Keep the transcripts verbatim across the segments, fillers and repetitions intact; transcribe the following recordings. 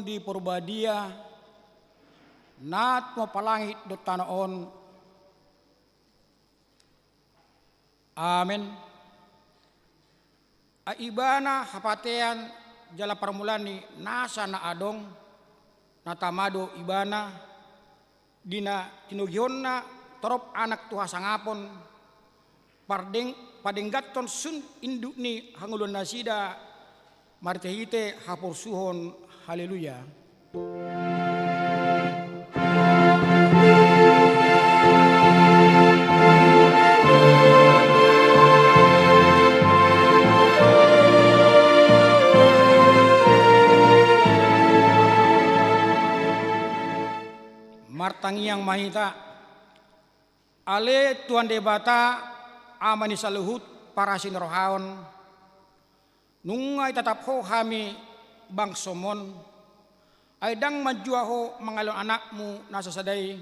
Tondi Porbadia, na tumompa langit dohot tano on. Amen. Ai Ibana hapatean jala parmulaan ni nasa na adong, na tama do Ibana, di na tinogihonna torop anak tu hasangapon, pardeng-, padengganhon sun induk ni hangoluan nasida, marhitehite haporsuhon. Haleluya. Martangiang ma hita. Ale Tuhan Debata, Ama ni saluhut parasi ni roha on, nunga itatap Ho hami bangsoM on, ai ndang manjua Ho mangalehon AnakMu na sasada i,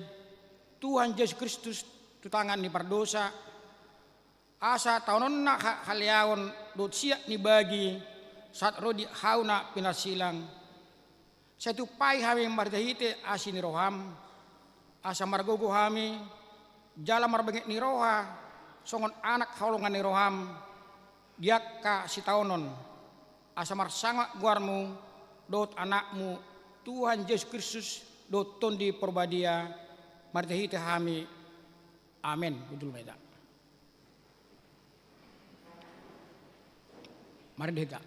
Tuhan Jesus Kristus, tu tangan ni pardosa, asa taononna ha-, haleaon dohot siat ni bagi, sahat ro di hau na pinarsilang. Sai tumpahi hami marhitehite asi ni rohaM, asa margogo hami, jala marbenget ni roha, songon anak haholongan ni rohaM, di angka sitaonon, asa marsangap goarMu, dohot AnakMu, Tuhan Jesus Kristus, dohot Tondi Porbadia, marhitehite hami. Amen. Hundul ma hita. Marende hita.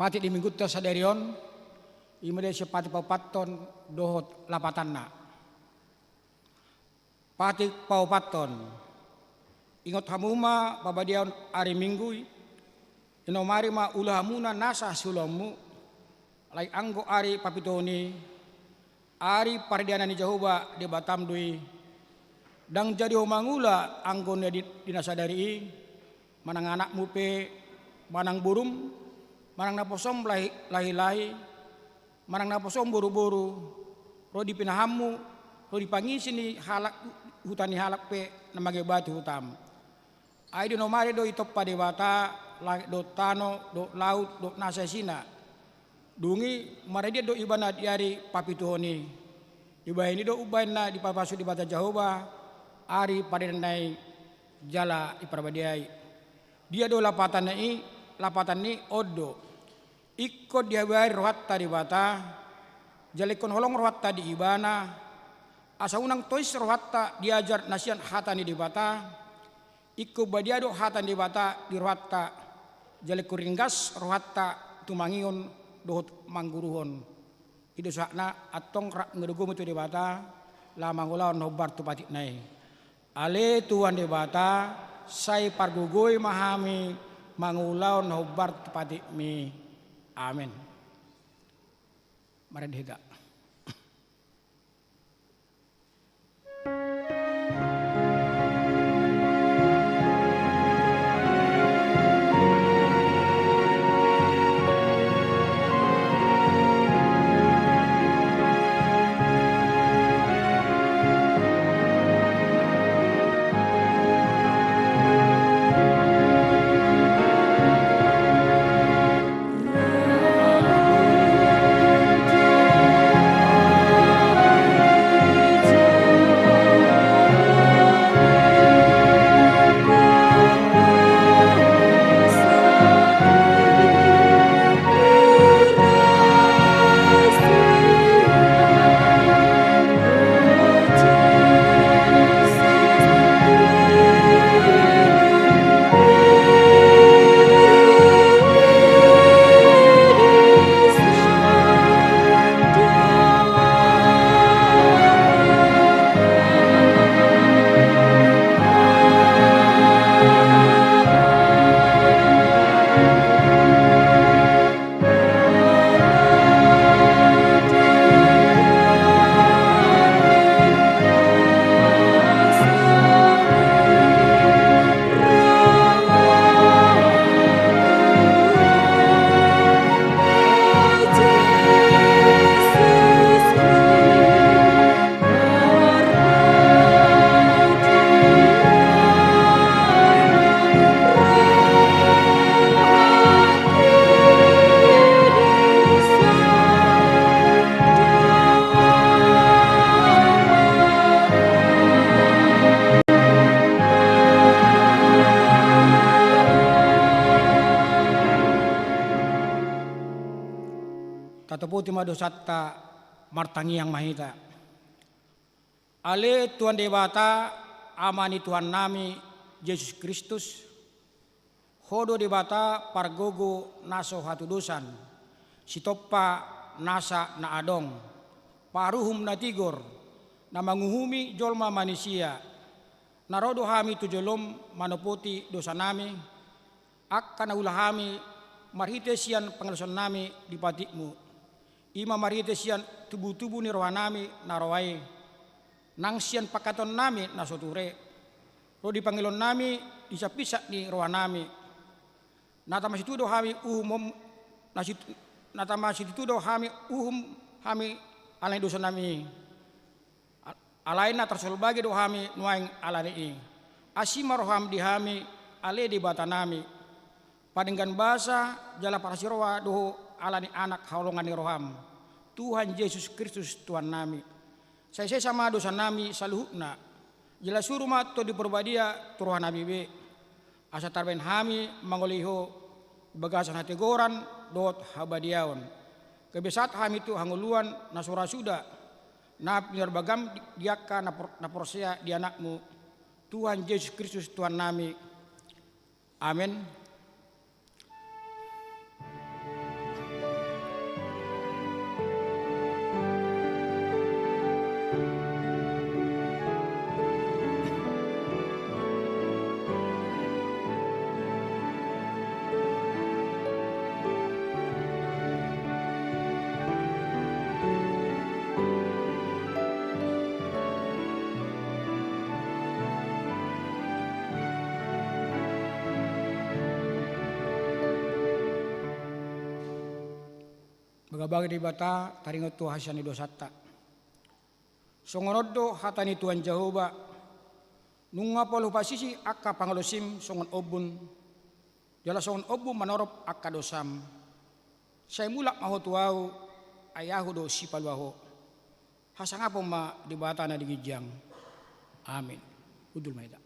Patik di minggunta sadari on, i ma disi patik paumpathon dohot lapatanna. Patik paumpathon. Ingot hamu ma pabadiaon ari Minggu i, inomari ma ulaonmuna nasa siulaonmu, alai anggo ari papituhon i, ari paridanan ni Jahowa Debatam do i. Ndang jadi ho mangula anggo na di, di na sadari i, manang anakmu pe, manang borum, manang naposom lahi, lahi-lahi, manang naposom boru-boru, ro di pinahanmu, ro di pangisi ni halak, huta ni halak pe na mangebati hutam. Ai di nomari do itompa Debata langit dohot tano, dohot laut, dohot nasa isina. Dung i maradian do ibana di ari papituhon i. Dibahen i do umbahen na dipasu-pasu Debata Jahowa ari paridanan i jala diparbadiai. Dia do lapatanna i? Lapatan i on do. Ingkon dihabari rohanta Debata, jala ingkon holong rohanta di Ibana, asa unang tois rohanta diajar na sian hata ni Debata. Ingkon badia do hata ni Debata di rohanta, jala ingkon ringgas rohanta tumangihon dohot mangguruhon. I do sahatna, antong rap ma gogomu tu Debata, laho mangulahon na hombar tu patikna i. Ale Tuhan Debata, sai pargogoi ma hami mangulahon na hombar tu patikmi. Amen. Marende hita. Topoti ma dosanta, martangiang ma hita. Ale Tuhan Debata, Ama ni Tuhannami Jesus Kristus, Ho do Debata pargogo na so hatudosan, sitompa nasa na adong, paruhum na tigor, na manguhumi jolma manisia. Na ro do hami tu jolom manopoti dosanami, angka na ulaami marhite sian pangalosannami di patikmu. I ma marhite sian tubu-tubu ni rohanami na roa i, nang sian pangkataonnami na so ture, ro di pangiloonnami di sampisat ni rohanami. Na tama situtu do hami uhum, na sit-, na tama situtu do hami uhum hami ala ni dosanami. Alai na tarsolbagi do hami nuaeng ala ni i. Asi ma roham di hami, ale Debatanami. Padenggan basa jala parasiroha do Ho ala ni anak haholongan ni roham, Tuhan Jesus Kristus Tuhannami. Sai sesa ma dosanami saluhutna, jala suru ma Tondi Parbadia tu rohanami be. Asa tarbaen hami mangoloi Ho di bagasan hatigoran dohot habadiaon. Gabe sahat hami tu hangoluan na so ra suda, na pinarbagam di angka na por-, na porsea di Anakmu, Tuhan Jesus Kristus Tuhannami. Amen. Bagabaga Debata taringot tu hasesaan ni dosanta. Songon on do hata ni Tuhan Jahowa: Nunga pola hupasisi angka pangolosim songon ombun, jala songon ombun manorop angka dosam. Sai mulak ma ho tu Ahu, ai Ahu do sipalua ho. Hasangapon ma Debata na di ginjang. Amin. Hundul ma hita.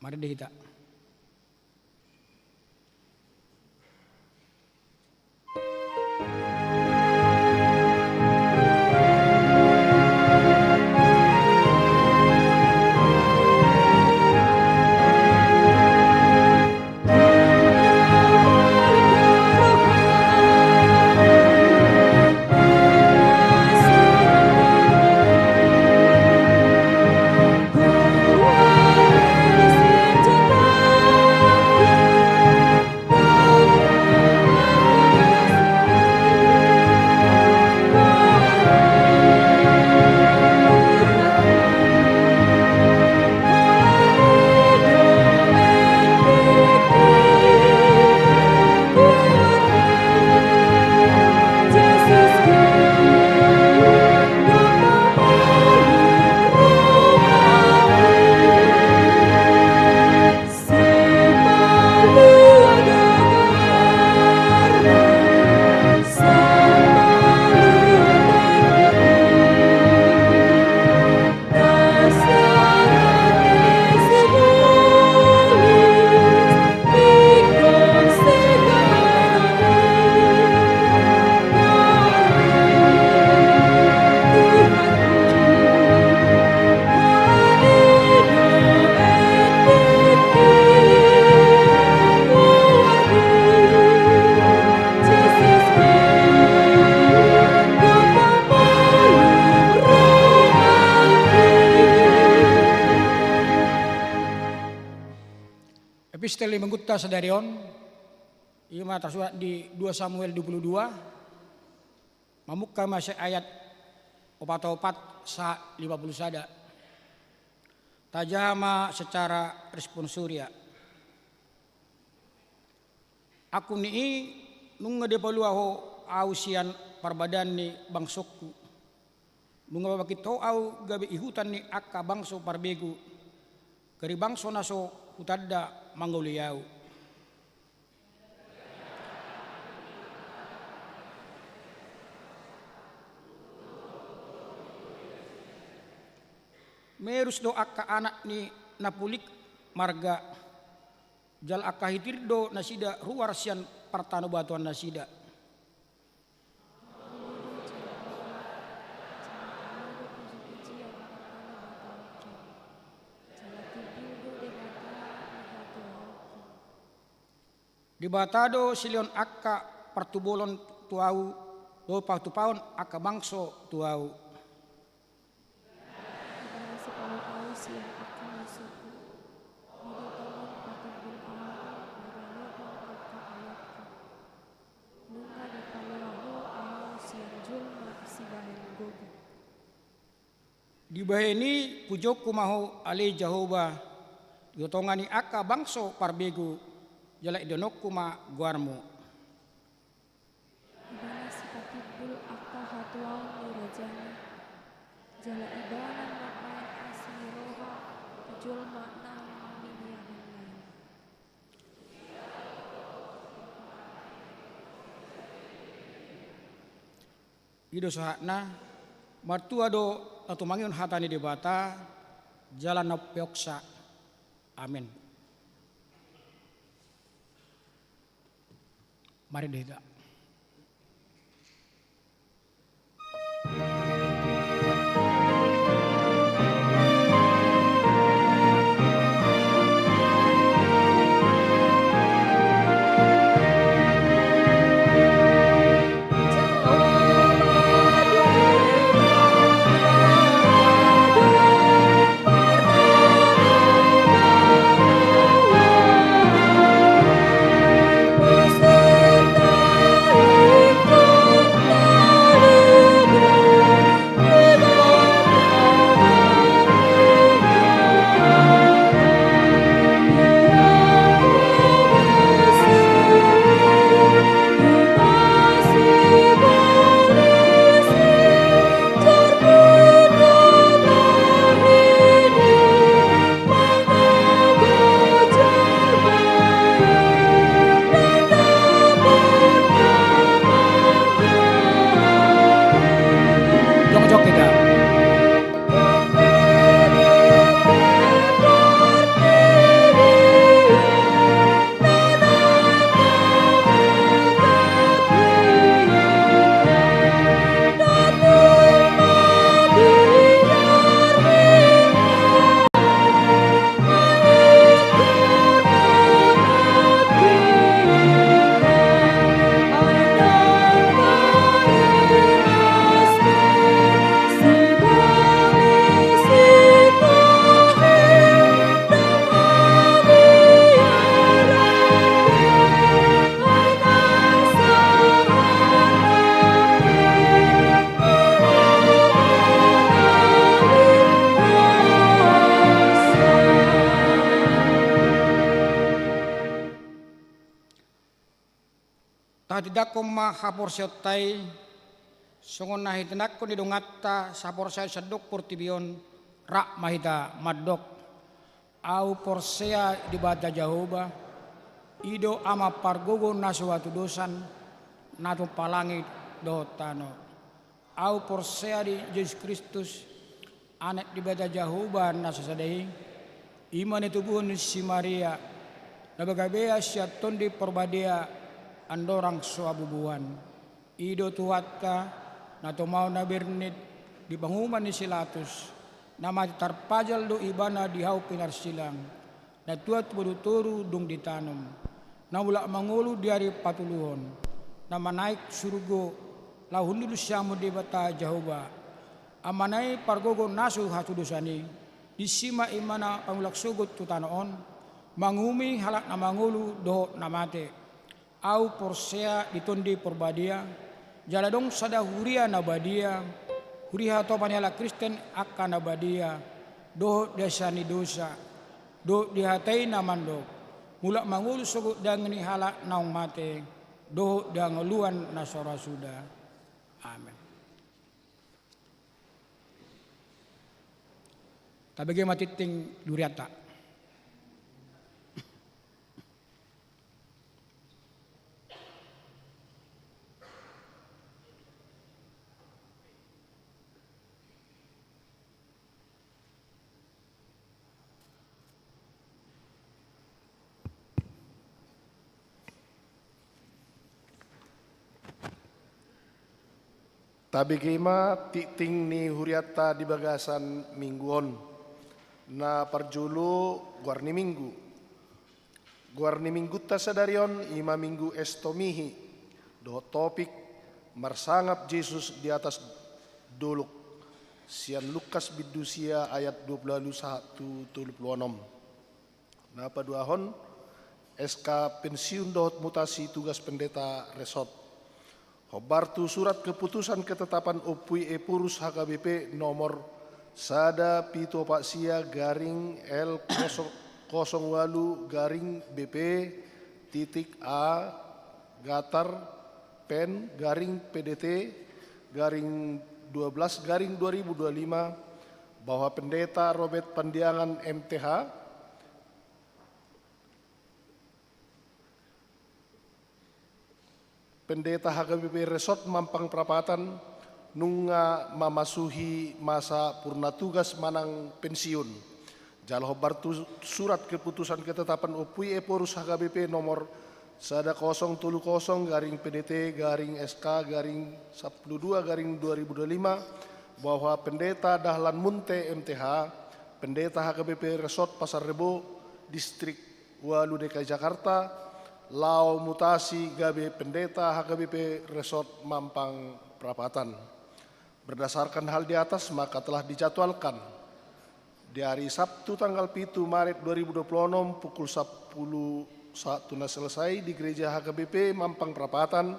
Marende hita. Epistel ni minggunta sadari on, i ma tarsurat di dua Samuel dua puluh dua, mamungka ma sian ayat opat opat sahat lima puluh sada. Tajaha ma secara responsoria. Angkup ni i, nunga dipalua ho ahu sian parbadaan ni bangsongku. Nunga pabangkit ho ahu gabe ihutan ni angka bangso parbegu, gari bangso na so hutanda mangoloi ahu. Merus do angka anak ni na pulik marga. Jala angka hitir do nasida ruar sian partanobatoan nasida. Debata do silehon angka partubolon tu ahu, dohot patupaon angka bangso tu ahu. Ibana sipalua ahu sian angka musuhu. I do tongon patimbul ahu di baloto angka ayatku. Nunga dipalua Ho ahu sian jolma sibahen gogo. Dibahen i pujongku ma Ho ale Jahowa, di tonga ni angka bangso parbegu, jala idaononku ma goarmu. Ibana sipatimbul angka hatuaon ni rajana, jala ibana mambahen asi ni roha tu jolma na mangihuthon na i. I do sahatna. Martua do na tumangihon hata ni Debata, jala na umpeopsa. Amen. Mari do hita. Tahatindangkon ma haporseaonta i, songon na hitindangkon ni donganta saporseaon sandok portibi on, rap ma hita mandok. Ahu porsea di Debata Jahowa, i do Ama pargogo na so hatudosan, na tumpa langit dohot tano. Ahu porsea di Jesus Kristus, Anak ni Debata Jahowa na sasada i, i ma na tubuhon ni si Maria, na bagabea sian Tondi Porbadia, andorang so habubuhan. I do Tuhanta, na tumaon na bernit di panguhuman ni si Pilatus, na mate tarpajal do ibana di hau pinarsilang, na tuat tu boru toru dung ditanom, na mulak mangolu di ari patoluhon, na manaek surgo, laho hundul siamun Debata Jahowa, Amana i pargogo na so hatudosan i, disi ma ibana pamulak sogot tu tano on, manguhumi halak na mangolu dohot na mate. Ahu porsea di Tondi Porbadia, jala adong sada huria na badia, huria hatopan ni halak Kristen angka na badia, dohot di hasesaan ni dosa, dohot di hata i na mandok, mulak mangolu sogot daging ni halak naung mate, dohot di hangoluan na so ra suda. Amen. Tabege ma tingting durianta. Tabege ma tingting ni hurianta di bagasan minggu on. Na parjolo, goar ni minggu. Goar ni minggunta sadari on i ma Minggu Estomihi, dohot topik: Marsangap Jesus di atas dolok, sian Lukas bindu sia ayat dua pulu ualu sahat tu tolu pulu onom. Na paduahon, S K pensiun dohot mutasi tugas pendeta resort. Hombar tu surat keputusan ketetapan Ompu i Ephorus H K B P nomor sada pitu opat sia garing L kosong kosong ualu garing B P titik A gatar pen garing P D T garing dua belas garing dua ribu dua lima, bahwa Pendeta Robert Pandiangan M T H, Pendeta H K B P Resort Mampang Prapatan, nunga mamasuhi masa purna tugas manang pensiun. Jala hombar tu surat keputusan ketetapan Ompu i Ephorus H K B P nomor sada kosong tolu kosong garing P D T garing S K garing sampulu dua garing dua ribu dua lima, bahwa Pendeta Dahlan Munte M T H, Pendeta H K B P Resort Pasar Rebo, Distrik ualu D K I Jakarta, laho mutasi gabe Pendeta H K B P Resort Mampang Prapatan. Berdasarkan hal di atas, maka telah dijadwalkan di hari Sabtu tanggal pitu Maret dua ribu dua puluh enam pukul sampulu sahat tu na selesai di Gereja H K B P Mampang Prapatan,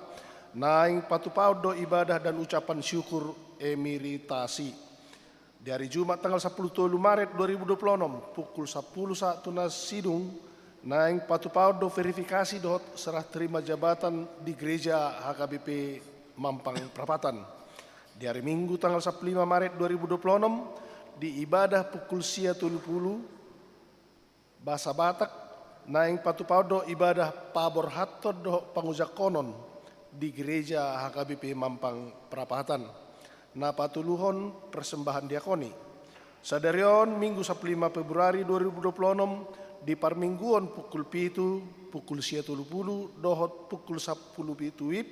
naeng patupaon do ibadah dan ucapan syukur emiritasi. Di hari Jumat tanggal sampulu tolu Maret dua ribu dua puluh enam pukul sampulu sahat tu na sidung, naeng patupaon do verifikasi dohot serah terima jabatan di Gereja H K B P Mampang Prapatan. Di hari Minggu tanggal sampulu lima Maret dua ribu dua puluh enam, di ibadah pukul sia tolu pulu, basa Batak, naeng patupaon do ibadah paborhathon dohot pangujangkonon di Gereja H K B P Mampang Prapatan. Na patoluhon, persembahan diakoni. Sadari on, Minggu sampulu lima Februari dua ribu dua puluh enam, di parmingguon pukul pitu, pukul sia tolu pulu, dohot pukul sampulu pitu WIB,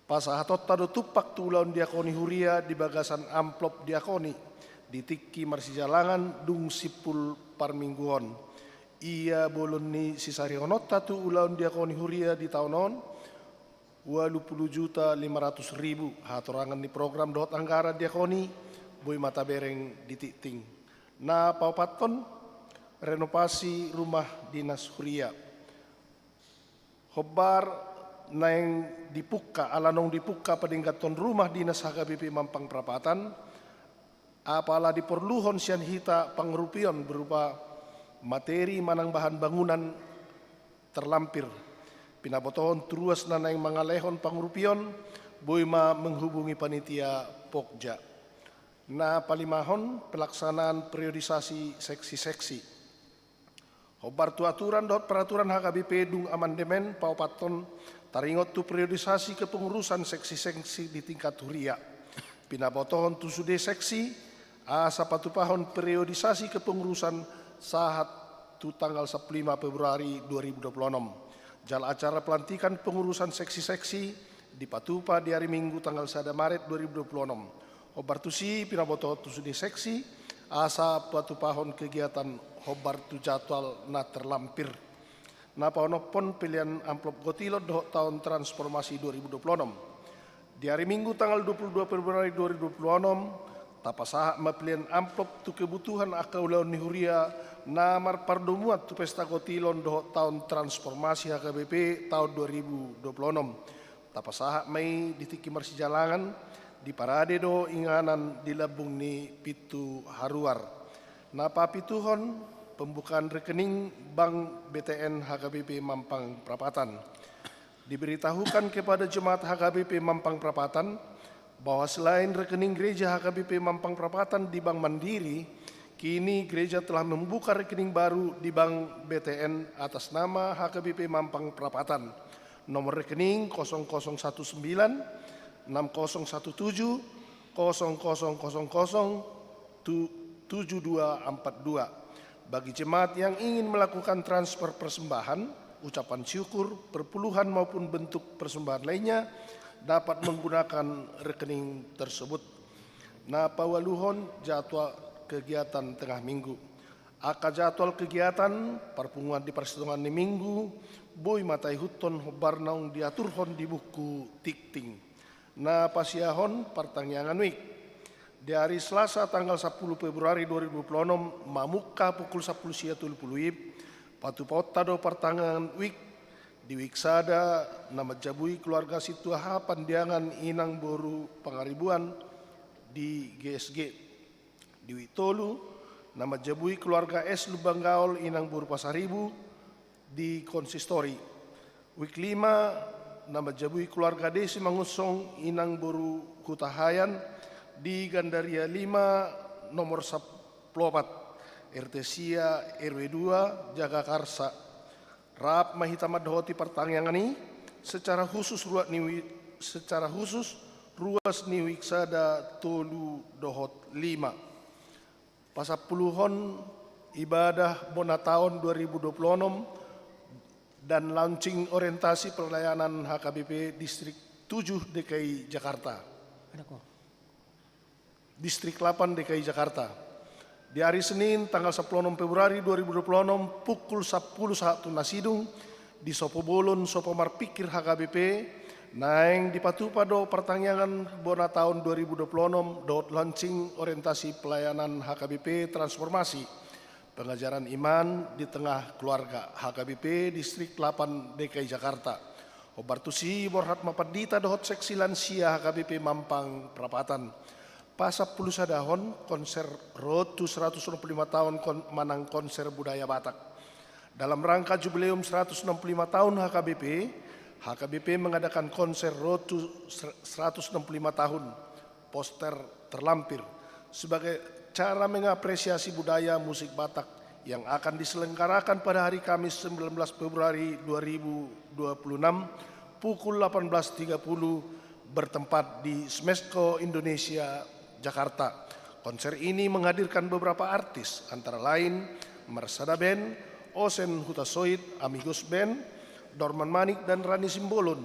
pasahatonta do tumpak tu ulaon diakoni huria di bagasan amplop diakoni di tingki marsijalangan dung simpul parmingguon. Ia bolon ni sisarihononta tu ulaon diakoni huria di taon on, ualu pulu juta lima ratus ribu. Hatorangan ni program dohot anggaran diakoni boi ma tabereng di tingting. Na paopathon, renovasi rumah dinas huria. Hombar naeng dipungka, ala naung dipungka padengganhon rumah dinas H K B P Mampang Prapatan, apala diporluhon sian hita pangurupion berupa materi manang bahan bangunan terlampir. Pinabotohon tu ruas na naeng mangalehon pangurupion, boi ma menghubungi panitia Pokja. Na palimahon, pelaksanaan periodisasi seksi-seksi. Hombar tu aturan dohot peraturan H K B P dung amandemen paopathon, taringot tu periodisasi kepengurusan seksi-seksi di tingkat huria. Pinabotohon tu sude seksi asa patupahon periodisasi kepengurusan sahat tu tanggal sampulu lima Februari dua ribu dua puluh enam. Jala acara pelantikan pengurusan seksi-seksi dipatupa di hari Minggu tanggal sada Maret dua ribu dua puluh enam. Hombar tusi pinabotohon tu sude seksi asa patupahon kegiatan hombar tu jadwal na terlampir. Na paonomhon, pelean amplop gotilon dohot taon transformasi dua ribu dua puluh enam. Di hari Minggu tanggal dua puluh dua Februari dua ribu dua puluh enam, tapasahat ma pelean amplop tu kebutuhan angka ulaon ni huria na marpardomuan tu pesta gotilon dohot taon transformasi H K B P taon dua ribu dua puluh enam. Tapasahat ma i di tingki marsijalangan, diparade do inganan di lambung ni pintu haruar. Na papituhon, pembukaan rekening Bank B T N H K B P Mampang Prapatan. Diberitahukan kepada jemaat H K B P Mampang Prapatan bahwa selain rekening gereja H K B P Mampang Prapatan di Bank Mandiri, kini gereja telah membuka rekening baru di Bank B T N atas nama H K B P Mampang Prapatan. Nomor rekening kosong kosong satu sembilan, enam kosong satu tujuh, kosong kosong kosong kosong, tu-, tujuh dua empat dua. Bagi jemaat yang ingin melakukan transfer persembahan, ucapan syukur, perpuluhan maupun bentuk persembahan lainnya, dapat menggunakan rekening tersebut. Na paualuhon, jadwal kegiatan tengah minggu. Angka jadwal kegiatan parpunguan di parsitongaan ni minggu boi ma taihuthon hombar naung diaturhon di buku tingting. Na pasiahon partangiangan wijk. Di ari Selasa tanggal sampulu Februari dua ribu dua puluh onom mamungka pukul sampulu sia tolu pulu wib, patupaonta do partangiangan wijk di wijk sada na manjabui keluarga Situaha Pandiangan Inang Boru Pangaribuan di G S G. Di wijk tolu na manjabui keluarga S Lumban Gaol Inang Boru Pasaribu di konsistori. Wijk lima na manjabui keluarga D Simangunsong Inang Boru Hutahaean di Gandaria lima nomor sampulu opat, R T sia, R W dua, Jagakarsa. Rap ma hita mandohoti partangiangan i secara khusus ruas ni wi-, secara khusus ruas ni wijk sada, tolu dohot lima. Pasampuluhon ibadah bona taon dua ribu dua puluh onom dan launching orientasi pelayanan H K B P Distrik tujuh D K I Jakarta. Ada ko. Distrik delapan D K I Jakarta. Di ari Senin tanggal sampulu onom Februari dua ribu dua puluh onom pukul sampulu sahat tu na sidung, di Sopo Bolon, Sopo Marpikir H K B P, naeng dipatupa do partangiangan bona taon dua ribu dua puluh onom dohot launching orientasi pelayanan H K B P Transformasi Pengajaran Iman di Tengah Keluarga H K B P Distrik delapan D K I Jakarta. Hombar tusi borhat ma pandita dohot seksi lansia H K B P Mampang Prapatan. Pasampulu sadahon konser Road to seratus enam puluh lima tahun kon-, manang konser budaya Batak. Dalam rangka jubileum seratus enam puluh lima tahun H K B P, H K B P mengadakan konser Road to ser-, seratus enam puluh lima tahun, poster terlampir, sebagai cara mengapresiasi budaya musik Batak yang akan diselenggarakan pada hari Kamis sembilan belas Februari dua ribu dua puluh enam pukul delapan belas tiga puluh bertempat di Smesco Indonesia, Jakarta. Konser ini menghadirkan beberapa artis, antara lain Marsada Band, Osen Hutasoit, Amigos Band, Dorman Manik dan Rani Simbolon,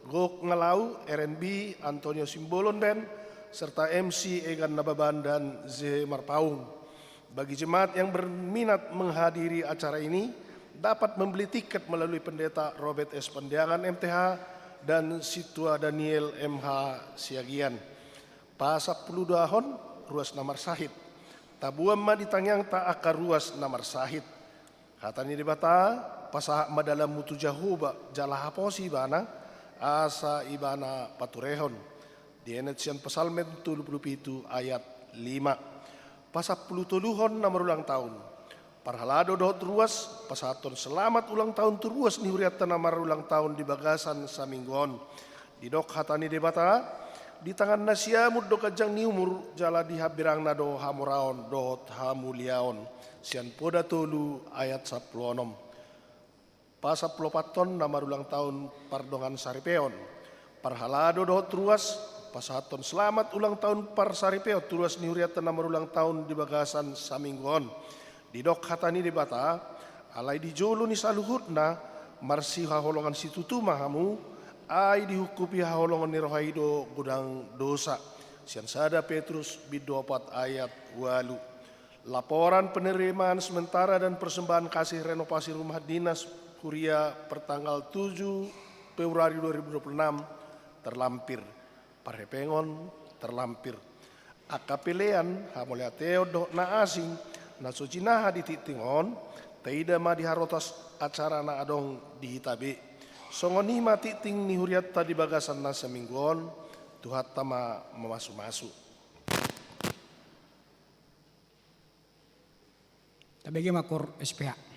Gok Ngalau, R N B, Antonio Simbolon Band, serta M C Egan Nababan dan Zehe Marpaung. Bagi jemaat yang berminat menghadiri acara ini, dapat membeli tiket melalui Pendeta Robert S Pandiangan M T H dan Sintua Daniel M H Siagian. Pasampulu duahon, ruas na marsahit. Taboan ma di tangiangta angka ruas na marsahit. Hata ni Debata, pasahat ma dalanmu tu Jahowa, jala haposi Ibana, asa Ibana paturehon. Dienet sian Psalmen tolu pulu pitu ayat lima. Pasampulu toluhon na marulang taon. Parhalado dohot ruas, pasahathon selamat ulang taon tu ruas ni hurianta na marulang taon di bagasan saminggu on. Didok hata ni Debata, di tangan na siamun do ganjang ni umur, jala di hambirangna do hamoraon dohot hamuliaon. Sian Poda tolu ayat sampulu onom. Pasampulu opathon na marulang taon pardongan saripeon. Parhalado dohot ruas, pasahathon selamat ulang taon parsaripeon tu ruas ni hurianta na marulang taon di bagasan saminggu on. Didok hata ni Debata, alai di jolo ni saluhutna, marsihaholongan situtu ma hamu, ai dihungkupi haholongan ni roha i do godang dosa. Sian sada Petrus bindu opat ayat ualu. Laporan penerimaan sementara dan persembahan kasih renovasi rumah dinas Kuria pertanggal tujuh Februari dua ribu dua puluh enam terlampir. Parhepengon terlampir. Angka pelean, hamauliateon dohot na asing, na so jinaha di tingting on, taida ma di harotas acara na adong di hita be. Songon i ma tingting ni hurianta di bagasan na saminggu on, Tuhanta ma mamasumasu. Tabege ma koor S P H.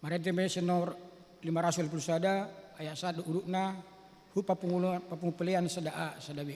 Aransemen nomor lima ratus lima puluh sada, ayat sada, hurufna, hu papungu-, papungu pelean sada A, sada B.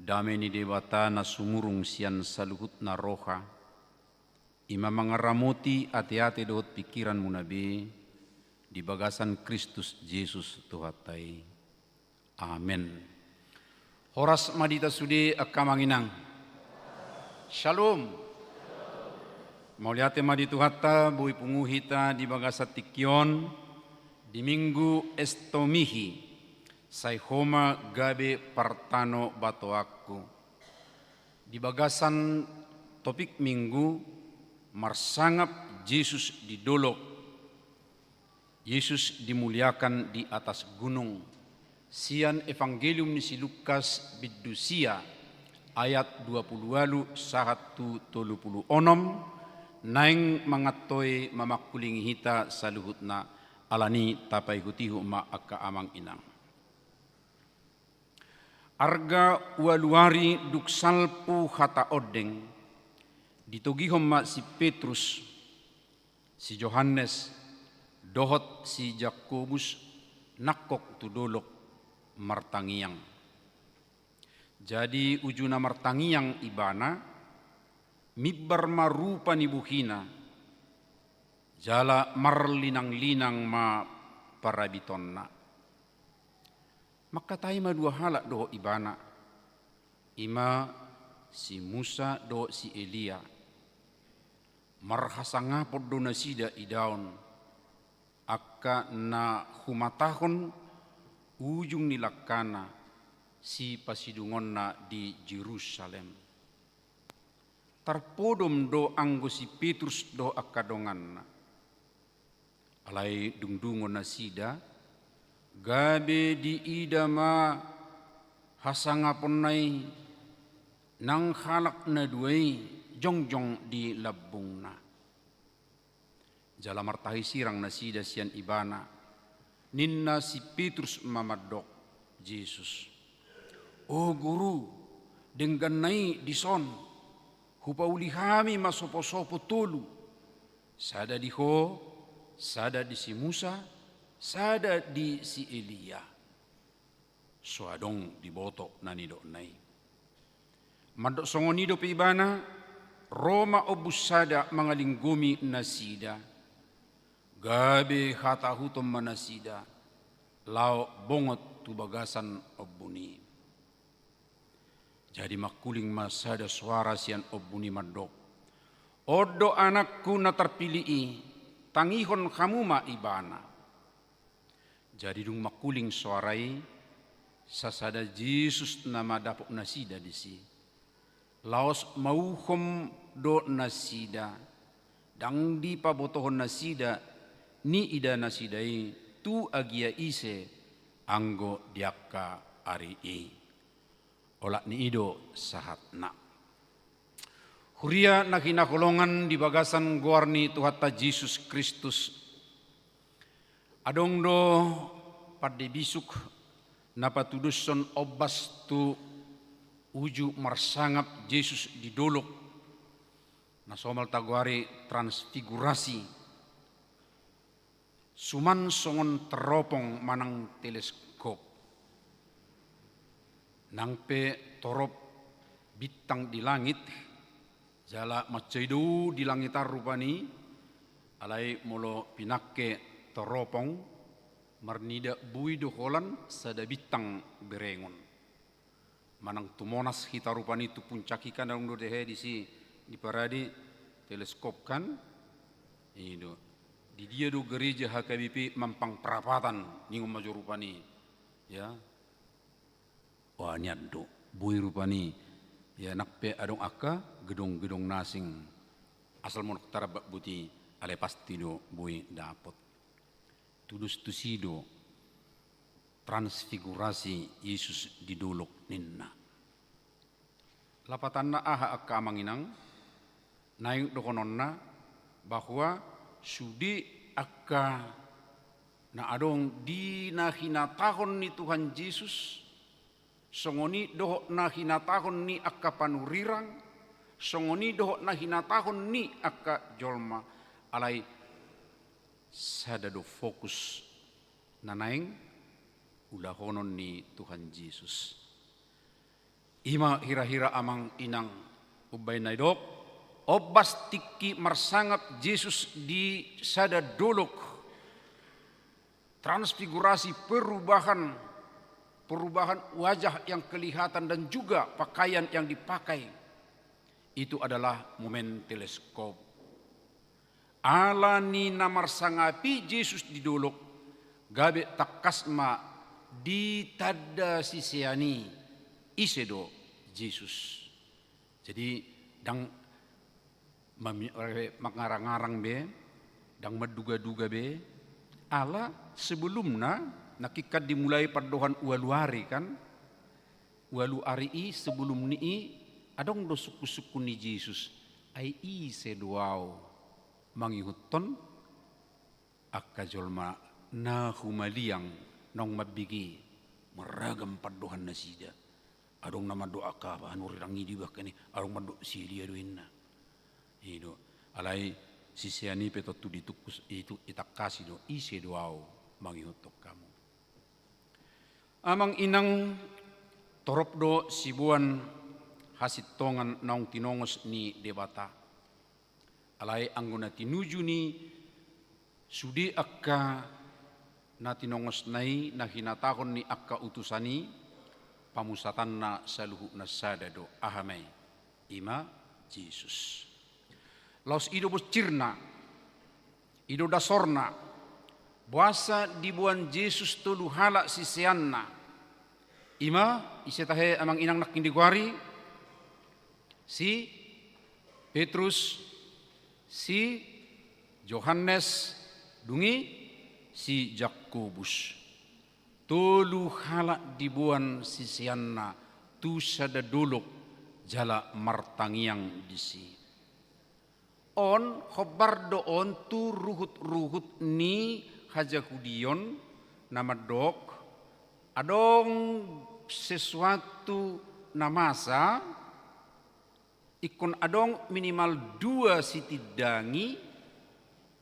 Dame ni Debata na sumurung sian saluhutna roha, i ma mangaramoti ateate dohot pingkiranmuna be, di bagasan Kristus Jesus Tuhanta i. Amen. Horas ma di hita sude angka amang inang. Shalom. Mauliate ma di Tuhanta, boi pungu hita di bagasan tingki on, di Minggu Estomihi, sai ho ma gabe partanobatoanku. Di bagasan topik Minggu, marsangap Jesus di dolok, Yesus dimuliakan di atas gunung. Sian Evangelium ni si Lukas bindu sia, ayat dua pulu ualu sahat tu tolu pulu onom, naeng mangantoi mamangkulingi hita saluhutna, alani tapaihutihut ma angka amang inang. Arga ualu ari dung salpu hata ondeng, ditogihon ma si Petrus, si Johannes, dohot si Jakobus nangkok tu dolok martangiang. Jadi uju na martangiang ibana, mimbar ma rupa ni bohina, jala marlinanglinang ma parabitonna. Mangkatai ma dua halak dohot ibana, i ma si Musa dohot si Elia. Marhasangapon do nasida idaon, angka na humatahon ujung ni langkana sipasidungonna di Jerusalem. Tarpodom do anggo si Petrus dohot angka donganna. Alai dung dungo nasida, gabe diida ma hasangaponna i, nang halak na dua i jongjong di lambungna. Jala martahi sirang nasida sian ibana, ninna si Petrus ma mandok Jesus: O Guru, dengganna i dison, hupauli hami ma soposopo tolu, sada di ho, sada di si Musa, sada di si Elia. So adong diboto na nidokna i. Mandok songon i dope ibana, ro ma ombus sada mangalinggomi nasida. Gabe hatahuton ma nasida, laho bongot tu bagasan ombun i. Jadi mangkuling ma sada soara sian ombun i mandok: On do Anakku na tarpilih i, tangihon hamu ma Ibana. Jadi dung mangkuling soara i, sasada Jesus nama dapot nasida disi. Laos mauhom do nasida, ndang dipabotohon nasida niida nasida i tu agia ise anggo di angka ari i. Olat ni i do sahatna. Huria na hinaholongan di bagasan goar ni Tuhanta Jesus Kristus, adong do pande bisuk na patudushon ombas tu uju marsangap Jesus di dolok, na somal tagoari transfigurasi. Suman songon teropong manang teleskop. Nang pe torop bintang di langit, jala mansai do di langit an rupani, alai molo pinangke teropong, marnida boi do holan sada bintang berengon. Manang tu Monas hita rupani tu puncak i kan adong do dehe disi diparade teleskop kan? I do. Di dia do gereja H K B P Mampang Prapatan, ningon ma jo rupani. Ya. Wah, nian do. Boi rupani. Ya, nang pe adong angka gedong-gedong na asing. Asal molo tarbat boti, alai pasti do boi dapot. Tudos tusi do transfigurasi Jesus di dolok ninna. Lapatanna aha angka amang inang? Naeng dohononna bahwa sude angka na adong di na hinatahon ni Tuhan Jesus, songon i dohot na hinatahon ni angka panurirang, songon i dohot na hinatahon ni angka jolma, alai sada do fokus na naeng ulahonon ni Tuhan Jesus. I ma hira-hira amang inang umbahen na didok, ombas tingki marsangap Jesus di sada dolok, transfigurasi, perubahan, perubahan wajah yang kelihatan dan juga pakaian yang dipakai, itu adalah momen teleskop. Ala ni na marsangapi Jesus di dolok, gabe tangkas ma ditanda sisean i ise do Jesus. Jadi, ndang mami-, eh, mangarang-arang be, ndang manduga-duga be, ala sebelumna, nangkin kan dimulai pandohan ualu ari kan, ualu ari i sebelum ni i, adong do sungkun-sungkun ni Jesus, ai ise do ahu mangihuthon angka jolma na humaliang naung mambege, marragam pandohan nasida. Adong na mandok angka panurirang i di bahkan i, adong mandok si Elia do inna. I do, alai sisean i pe tontu ditungkus, itu itangkasi do, ise do ahu mangihuthon hamu. Amang inang, torop do siboan hasintongan naung tinongos ni Debata. Alai anggo na tinuju ni sude angka na tinongosna i, na hinatahon ni angka utusan i, pamusatanna saluhutna sada do, aha ma i? I ma Jesus. Laos i do bonsirna, i do dasorna, boasa diboan Jesus tolu halak siseanna. I ma, ise tahe amang inang nangkin di goari, si Petrus, si Johannes, dung i si Jakobus. Tolu halak diboan siseanna tu sada dolok jala martangiang disi. On, hombar do on tu ruhut-ruhut ni hajahudion na mandok, adong sesuatu na masa, ingkon adong minimal dua sitindangi,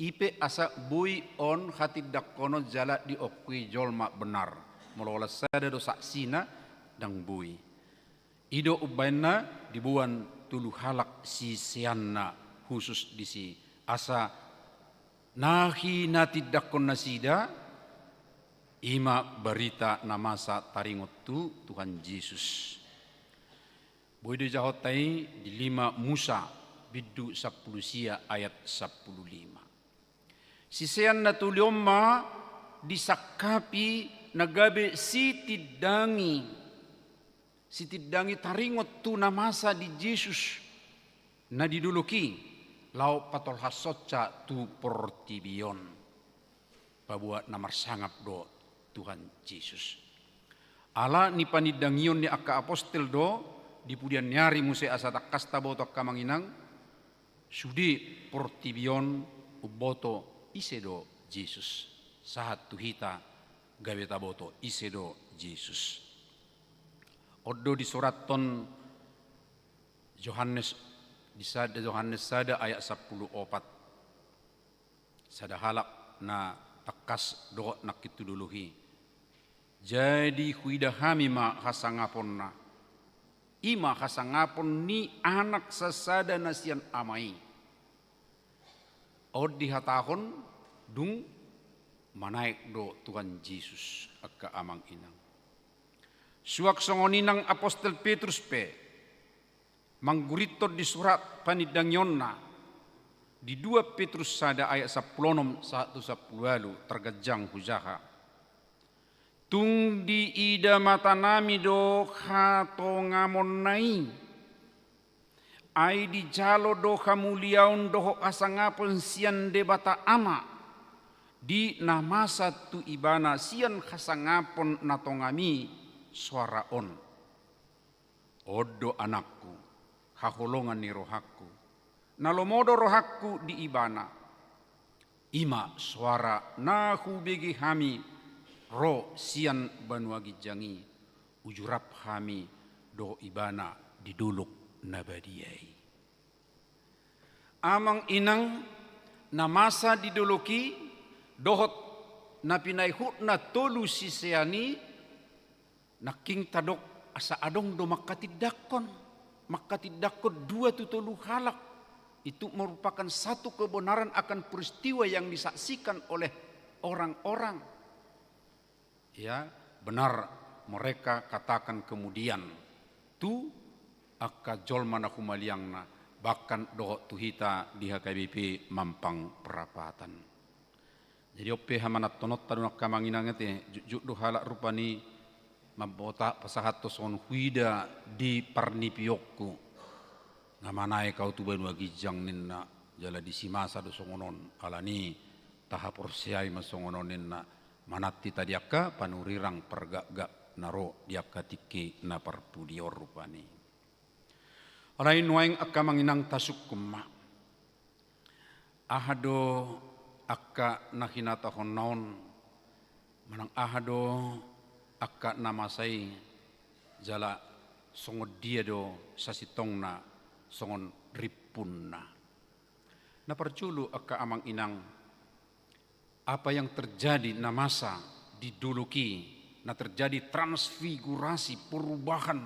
i pe asa boi on hatindangkonon jala diongkui jolma benar. Molo holan sada do saksina, ndang boi. I do umbaenna diboan tolu halak siseanna khusus disi, asa na hinatindangkon nasida, i ma barita na masa taringot tu Tuhan Jesus. Boi dijahonta i di lima Musa, bindu sampulu sia ayat sampulu lima. Sisean na tolu on ma disangkapi na gabe sitindangi, sitindangi taringot tu na masa di Jesus na di dolok i, laho patolhashonsa tu portibi on. Paboa na marsangap do Tuhan Jesus. Ala ni panindangion ni angka apostel do, di pudian ni ari muse asa tangkas taboto angka amang inang, sude portibi on umboto ise do Jesus. Sahat tu hita gabe taboto ise do Jesus. On do disurathon Johannes, di sada, Johannes sada ayat sampulu opat. Sada halak na tangkas dohot nangkin tu dolok i. Jadi huida hami ma hasangaponna. I ma hasangapon ni anak sasada na sian ama i. On dihatahon dung manaek do Tuhan Jesus, angka amang inang. Suang songon i nang apostel Petrus pe, manggurithon di surat panindangionna, di dua Petrus sada ayat sampulu onom sahat tu sampulu ualu, targanjang hujaha. Tung diida matanami do hatongamonna i, ai dijalo do hamuliaon dohot hasangapon sian Debata Ama, di na masa tu Ibana sian hasangapon na tongam i soara on. On do anakku, haholongan ni rohangku. Na lomo do rohangku di Ibana. I ma soara na hubege hami ro sian banua ginjang i, uju rap hami dohot Ibana di dolok na badia i. Amang inang, na masa di dolok i dohot na pinaihutna tolu sisean i, nangkin tadok asa adong do mangkatindangkon, mangkatindangkon dua tu tolu halak. Itu merupakan satu kebenaran akan peristiwa yang disaksikan oleh orang-orang. Ya, benar mereka katakan kemudian tu angka jolma na humaliangna, bahkan dohot tu hita di H K B P Mampang Prapatan. Jadi on pe hamananhononta do angka amang inang ate, jotjot do halak rupani mamboto pasahathon songon huida di parnipionku. Nga manaek ahu tu banua ginjang ninna, jala di si masa do songon on, alani tahaporseai ma songon on ninna, manat hita di angka panurirang pargakgak na ro di angka tingki na parpudi on rupani. Alai nuaeng angka amang inang tasungkun ma. Aha do angka na hinatahonna on, manang aha do angka na masa i, jala songon dia do sasintongna songon rimpunna. Na parjolo angka amang inang, apa yang terjadi na masa di dolok i, na terjadi transfigurasi, perubahan,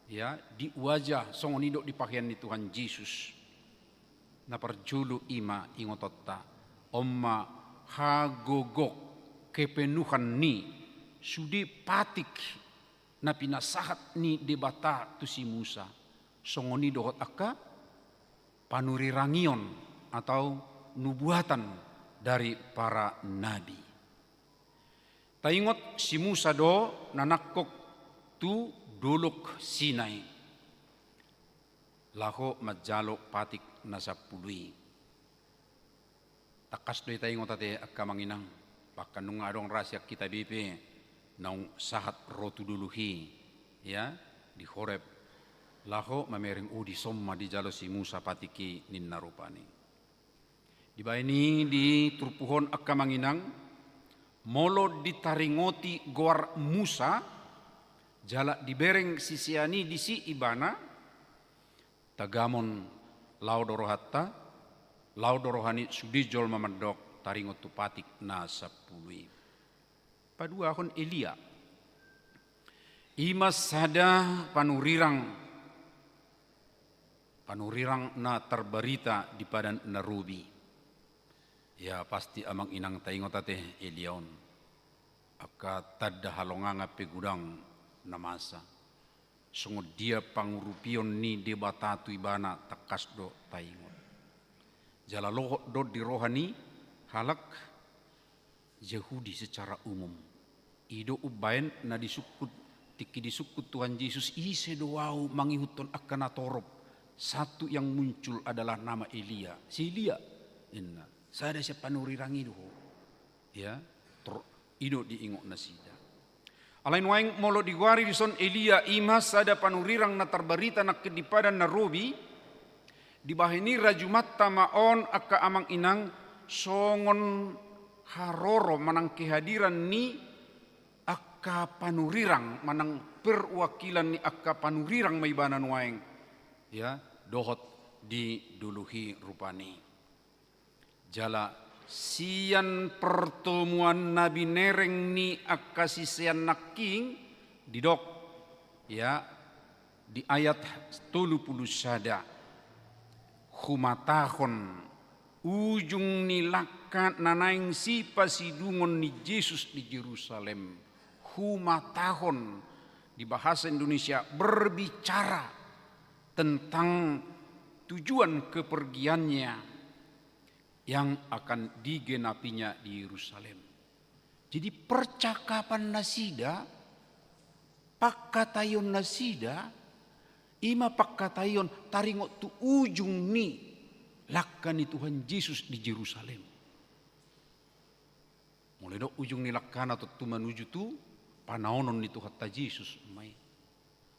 ya, di wajah songon i dohot di pahean ni Tuhan Jesus. Na parjolo i ma ingotonta, on ma hagogok, kepenuhan ni sude patik na pinasahat ni Debata tu si Musa, songon i dohot angka panurirangion atau nubuatan dari para nabi. Taingot si Musa do na nangkok tu dolok Sinai, laho manjalo patik na sampulu i. Tangkas do i taingot ate angka amang inang, bahkan nunga adong ra sian hita be pe naung sahat ro tu dolok i, ya, di Horeb, laho mamereng, o, dison ma dijalo si Musa patik i ninna rupani. Dibahen i di turpuk on angka amang inang, molo ditaringoti goar Musa, jala dibereng sisean i disi ibana, tagamon laho do rohanta, laho do roha ni sude jolma mandok taringot tu patik na sampulu i. Paduahon Elia. I ma sada panurirang, panurirang na tarbarita di Padan na Robi. Ya, pasti amang inang taingot ate Elia on. Angka tanda halongangan pe godang na masa. Songon dia pangurupion ni Debata tu ibana tangkas do taingot. Jala lohot do di roha ni halak Jahudi secara umum. I do umbahen na disungkun, tingki disungkun Tuhan Jesus, ise do ahu mangihuthon angka na torop? Satu yang muncul adalah nama Elia. Si Elia, ninna. Sada sian panurirang i do ho. Ya, tor-, i do diingot nasida. Alai nuaeng molo digoari dison Elia, i ma sada panurirang na tarbarita nangkin di Padan na Robi, dibahen i rajumanta ma on angka amang inang songon haroro manang kehadiran ni angka panurirang, manang perwakilan ni angka panurirang ma ibana nuaeng, ya, dohot di dolok i rupani. Jala sian pertemuan na binereng ni angka sisean nangkin didok, ya, di ayat tolu pulu sada, humatahon ujung ni langka na naeng sipasidungon ni Jesus di Jerusalem. Humatahon, di bahasa Indonesia, berbicara tentang tujuan kepergiannya yang akan digenapinya di Yerusalem. Jadi percakapan nasida, pangkataion nasida, i ma pangkataion taringot tu ujung ni langka ni Tuhan Jesus di Jerusalem. Molo didok ujung ni langkana tontu manuju tu panaonon ni Tuhanta Jesus ma i.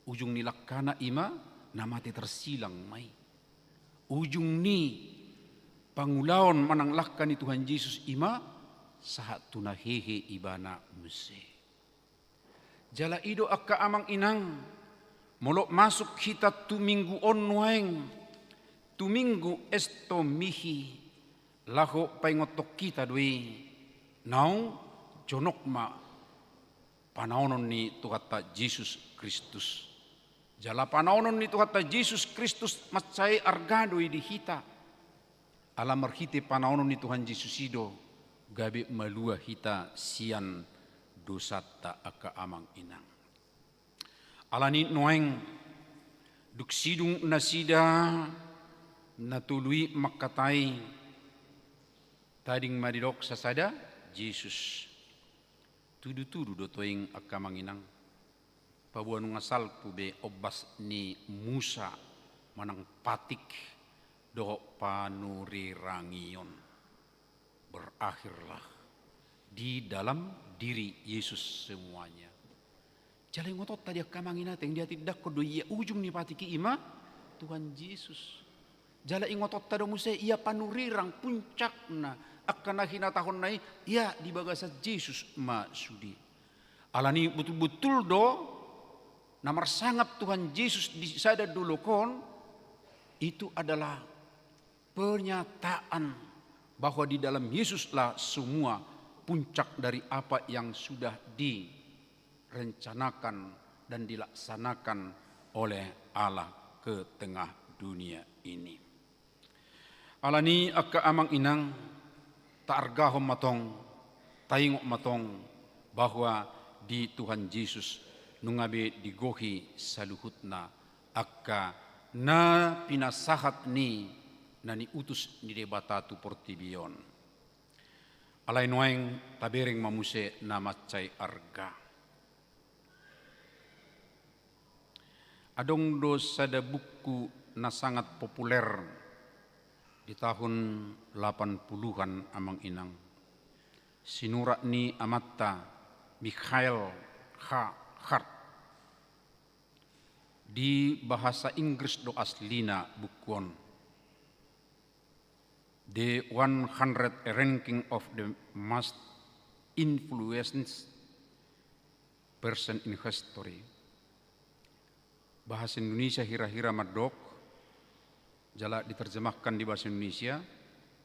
Ujung ni langkana i ma na mate tarsilang ma i. Ujung ni pangulaon manang langka ni Tuhan Jesus i ma sahat tu na hehe ibana muse. Jala i do angka amang inang, molo masuk hita tu minggu on nuaeng, tu minggu Estomihi, laho paingothon hita do i, naung jonok ma panaonon ni Tuhanta Jesus Kristus. Jala panaonon ni Tuhanta Jesus Kristus mansai arga do i di hita. Ala marhite panaonon ni Tuhan Jesus i do gabe malua hita sian dosanta angka amang inang. Alani nuaeng dung sidung nasida na tolu i mangkatai, tading ma didok sasada Jesus. Tudutudu do toing angka amang inang. Paboa nunga salpu be ombas ni Musa manang patik dohot panurirang i on. Berakhirlah di dalam diri Yesus semuanya. Jala ingotonta di angka amang inang, teng dihatindangkon do ia ujung ni patik i ima Tuhan Jesus. Jala ingotonta do muse ia panurirang puncakna angka na hinatahonna i, ia di bagasan Jesus ma sude. Alani botul-botul do na marsangap Tuhan Jesus di sada dolok on, itu adalah pernyataan bahwa di dalam Yesuslah semua puncak dari apa yang sudah direncanakan dan dilaksanakan oleh Allah ke tengah dunia ini. Alani angka amang inang, taargahon ma tong, taingot ma tong, bahwa di Tuhan Jesus nunga be digohi saluhutna angka na pinasahat ni na niutus ni Debata tu portibi on. Alai nuaeng tabereng ma muse na mansai arga. Adong do sada buku na sangat populer di tahun lapan puluhan, amang inang. Sinurat ni amanta Michael H. Hart. Di bahasa Inggris do aslina buku on. The one hundred Ranking of the Most Influenced Person in History. Bahasa Indonesia hira-hira mandok, jala diterjemahkan di bahasa Indonesia,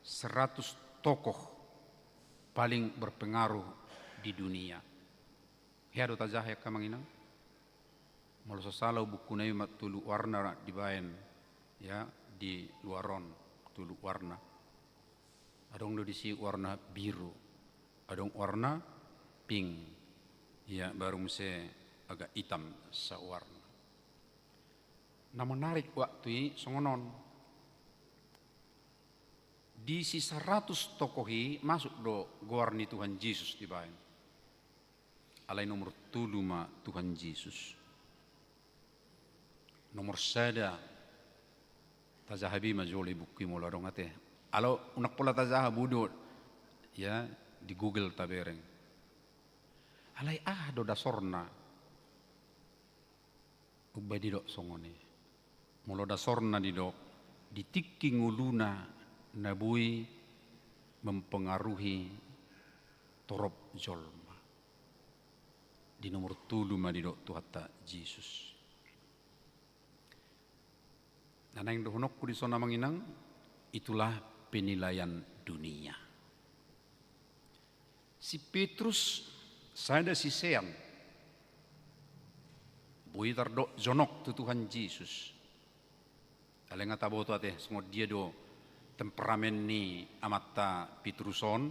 seratus tokoh paling berpengaruh di dunia. Hea do tajaha i, angka amang inang? Molo so sala au, bukuna i ma tolu warna dibaen, ya, di luar on, tolu warna. Adong do disi warna biru, adong warna pink, ya, baru muse agak itam sawarna. Na menarik waktu i songon on. Di si saratus tokoh i masuk do goar ni Tuhan Jesus dibaen. Alai nomor tolu ma Tuhan Jesus. Nomor sada. Tajaha be ma jolo i buku i molo adong ate. Alo unang pola tajaha, boi do, ya, di Google tabereng. Alai aha do dasorna? Umbaen didok songon i. Molo dasorna didok, di tingki ngoluna na boi mempengaruhi torop jolma. Di nomor tolu ma didok Tuhanta Jesus. Na naeng dohononku dison, amang inang, itulah penilaian dunia. Si Petrus sada sisean, boi tardok jonok tu Tuhan Jesus. Alai nga taboto ate songon dia do temperamen ni amanta Petrus on.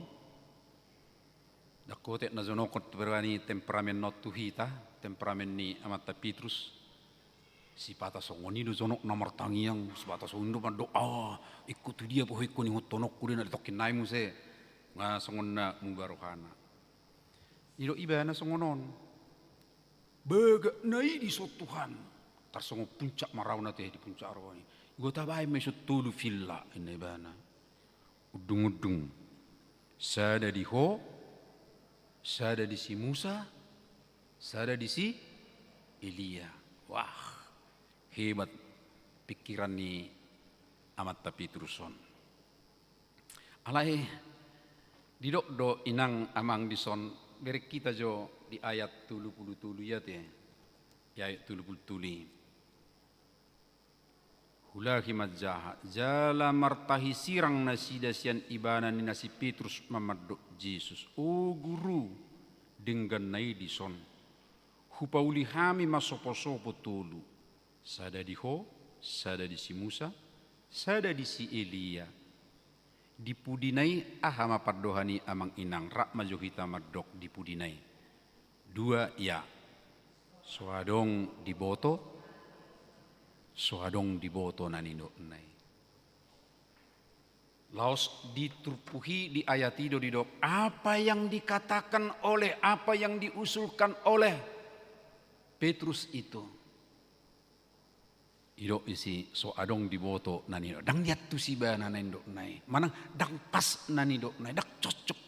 Ndang otik na jonok on tu berani temperamen on tu hita, temperamen ni amanta Petrus. Sipata songon i do jonok na martangiang, sipata songon i do mandok, ah, ingkon tu dia pe ho ingkon ingothononku do i, na ditongkin nai muse. Nga songon na muba rohana. Didok ibana songon on. Bagak na i dison Tuhan. Tarsongon puncak ma rohana ate, di puncak roha i. Igo tabaen ma dison tolu villa, inna ibana. Undung-undung. Sada di ho, sada di si Musa, sada di si Elia. Wah, hebat pikiran ni amanta Petrus on. Alai didok do inang amang dison, bereng hita jo di ayat tolu pulu tolu i ate. Di ayat tolu pulu tolu i. Hulahi manjaha, jala martahi sirang nasida sian ibana, ninna si Petrus ma mandok Jesus, O Guru, denggan na i dison. Hupauli hami ma sopo-sopo tolu, sada di ho, sada di si Musa, sada di si Elia. Di pudina i aha ma pandohan i, amang inang? Rap ma jo hita mandok di pudina i. Dua ia. So adong diboto, so adong diboto na nidokna i. Laos di turpuk i, di ayat i do didok, apa yang dikatakan oleh, apa yang diusulkan oleh Petrus itu. Didok disi so adong diboto na nidok, ndang diantusi ibana na nidokna i, manang ndang pas na nidokna i, ndang cocok.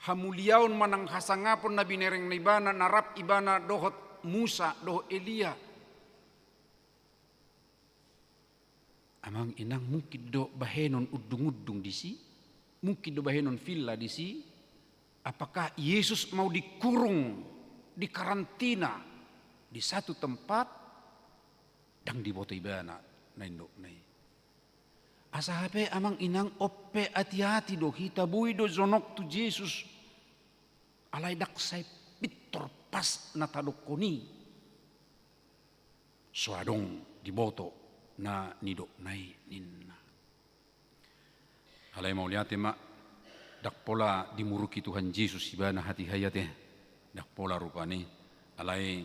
Hamuliaon manang hasangapon na binereng na ibana, na rap ibana dohot Musa, dohot Elia. Amang inang, mungkin do bahenon undung-undung disi, mungkin do bahenon villa disi. Apakah Yesus mau dikurung, dikarantina di satu tempat? Ndang diboto ibana na nidokna i. Asa hape amang inang, on pe ati-ati do hita, boi do jonok tu Jesus. Alai ndang sai pintor pas na tadokkon i. So adong diboto na nidokna i ninna. Alai mauliate ma, ndang pola dimuruki Tuhan Jesus ibana hatiha i ate. Ndang pola rupani. Alai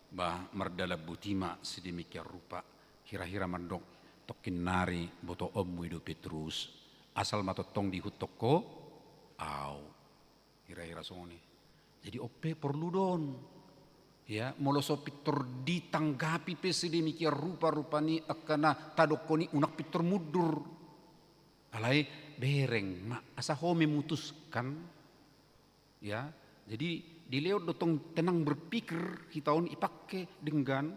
ba mardalan boti ma sedemikian rupa. Hira-hira mandok, tongkin nari botoonmu i do Petrus. Asal ma tongtong diihuthon ho au. Hira-hira songon i. Jadi on pe porlu do on. Ya, molo so pintor ditanggapi pe sedemikian rupa, rupani angka na tadokkon i unang pintor mundur. Alai bereng ma, asa ho memutuskan. Ya, jadi dilehon do tong tenang berpikir hita on, ipangke denggan.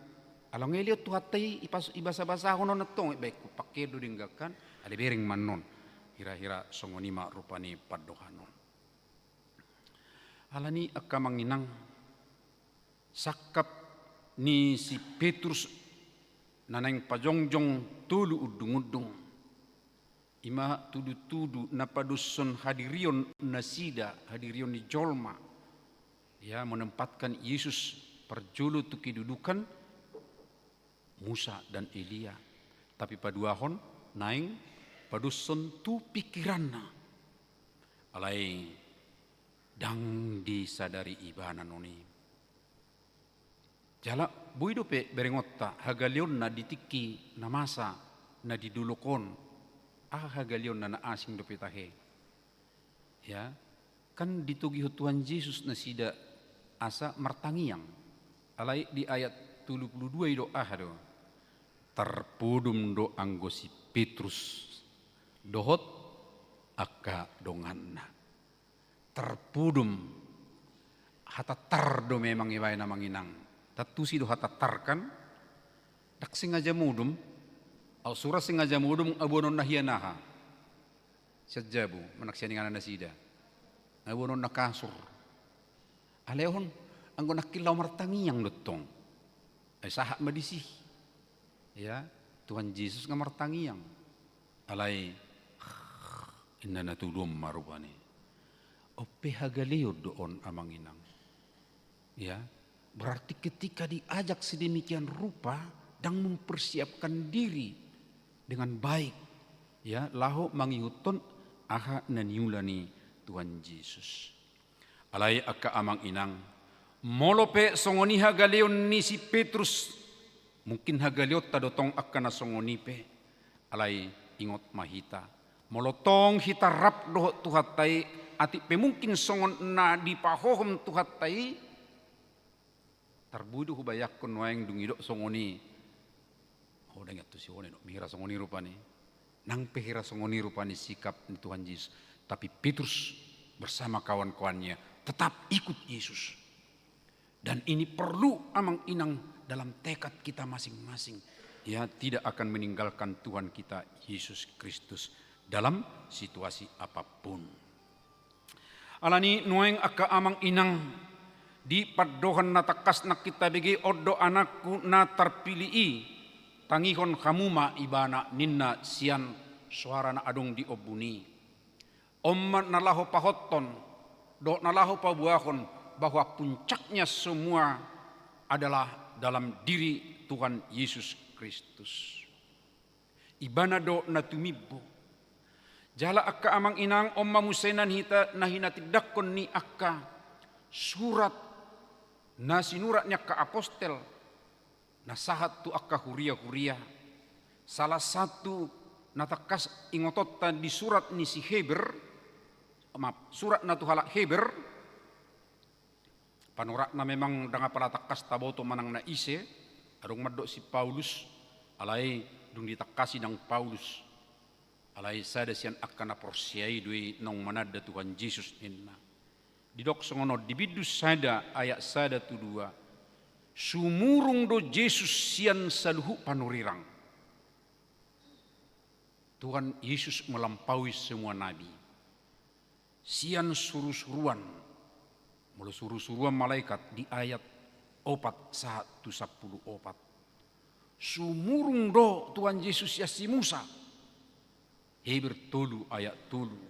Alai nunga dilehon Tuhanta i, ipas-, ibasa-basahon on antong, baen hupangke do denggan kan. Alai bereng ma annon. Hira-hira songon i ma rupani pandohan on. Alani angka amang inang, sangkap ni si Petrus na naeng pajongjong tolu undung-undung. I ma tudu-tudu na padoshon hadirion nasida, hadirion ni jolma. Ya, menempatkan Yesus parjolo tu kedudukan Musa dan Elia. Tapi paduahon naeng padoshon tu pikiranna. Alai ndang disadari ibana non i. Jala boi dope berengonta hagaleonna di tingki na masa na di dolok on. Aha hagaleonna na asing dope tahe. Ya, kan ditogihon Tuhan Jesus nasida asa martangiang. Alai di ayat tolu pulu dua i do aha do? Tarpodom do anggo si Petrus dohot angka donganna. Tarpodom. Hata tar do memang ibaen amang inang. Tantu si do hata tar kan? Ndang sengaja modom. Au sura sengaja modom, abuanonna hian aha? Sian jabu, manang sian inganan nasida. Abuanonna kasur. Alehon, anggo nangkin laho martangiang do tong. Ai sahat ma disi. Ya, Tuhan Jesus nga martangiang. Alai, inna na tulom ma rupani. On pe hagaleon do on amang inang. Ya, berarti ketika diajak sedemikian rupa, ndang mempersiapkan diri dengan baik, ya, laho mangihuthon aha na niula ni Tuhan Jesus. Alai angka amang inang, molo pe songon i hagaleon ni si Petrus, mungkin hagaleonta do tong angka na songon i pe. Alai ingot ma hita, molo tong hita rap dohot Tuhanta i, atik pe mungkin songon na dipahohom Tuhanta i, tarboi do hubayangkon nuaeng dung didok songon i. Ho, ndang diantusi ho, didok hira songon i rupani. Nang pe hira songon i rupani sikap ni Tuhan Jesus. Tapi Petrus bersama kawan-kawannya tetap ikut Yesus. Dan ini perlu amang inang dalam tekad kita masing-masing. Ya, tidak akan meninggalkan Tuhan kita Yesus Kristus dalam situasi apapun. Alani nuaeng angka amang inang, di pandohan na tangkas nangkin tabege, on do anakku na tarpilih i, tangihon hamu ma ibana ninna sian soara na adong di ombun i. On ma na laho pahothon dohot na laho paboahon bahwa puncaknya semua adalah dalam diri Tuhan Yesus Kristus. Ibana do na tumimbo. Jala angka amang inang, on ma muse na hita, na hinatindangkon ni angka surat na sinurat ni angka apostel, na sahat tu angka huria-huria. Salah satu na tangkas ingotonta di surat ni si Heber, maaf, surat na tu halak Heber, panuratna memang ndang apala tangkas taboto manang na ise, adong mandok si Paulus, alai dung ditangkasi nang Paulus. Alai sada sian angka na porsea i do i naung mananda Tuhan Jesus ninna. Didok songon on di bindu sada ayat sada tu dua. Sumurung do Jesus sian saluhut panurirang. Tuhan Yesus melampaui semua nabi. Sian surusuruan, molo surusuruan malaikat di ayat opat sahat tu sampulu opat. Sumurung do Tuhan Jesus sian si Musa. Heber tolu ayat tolu.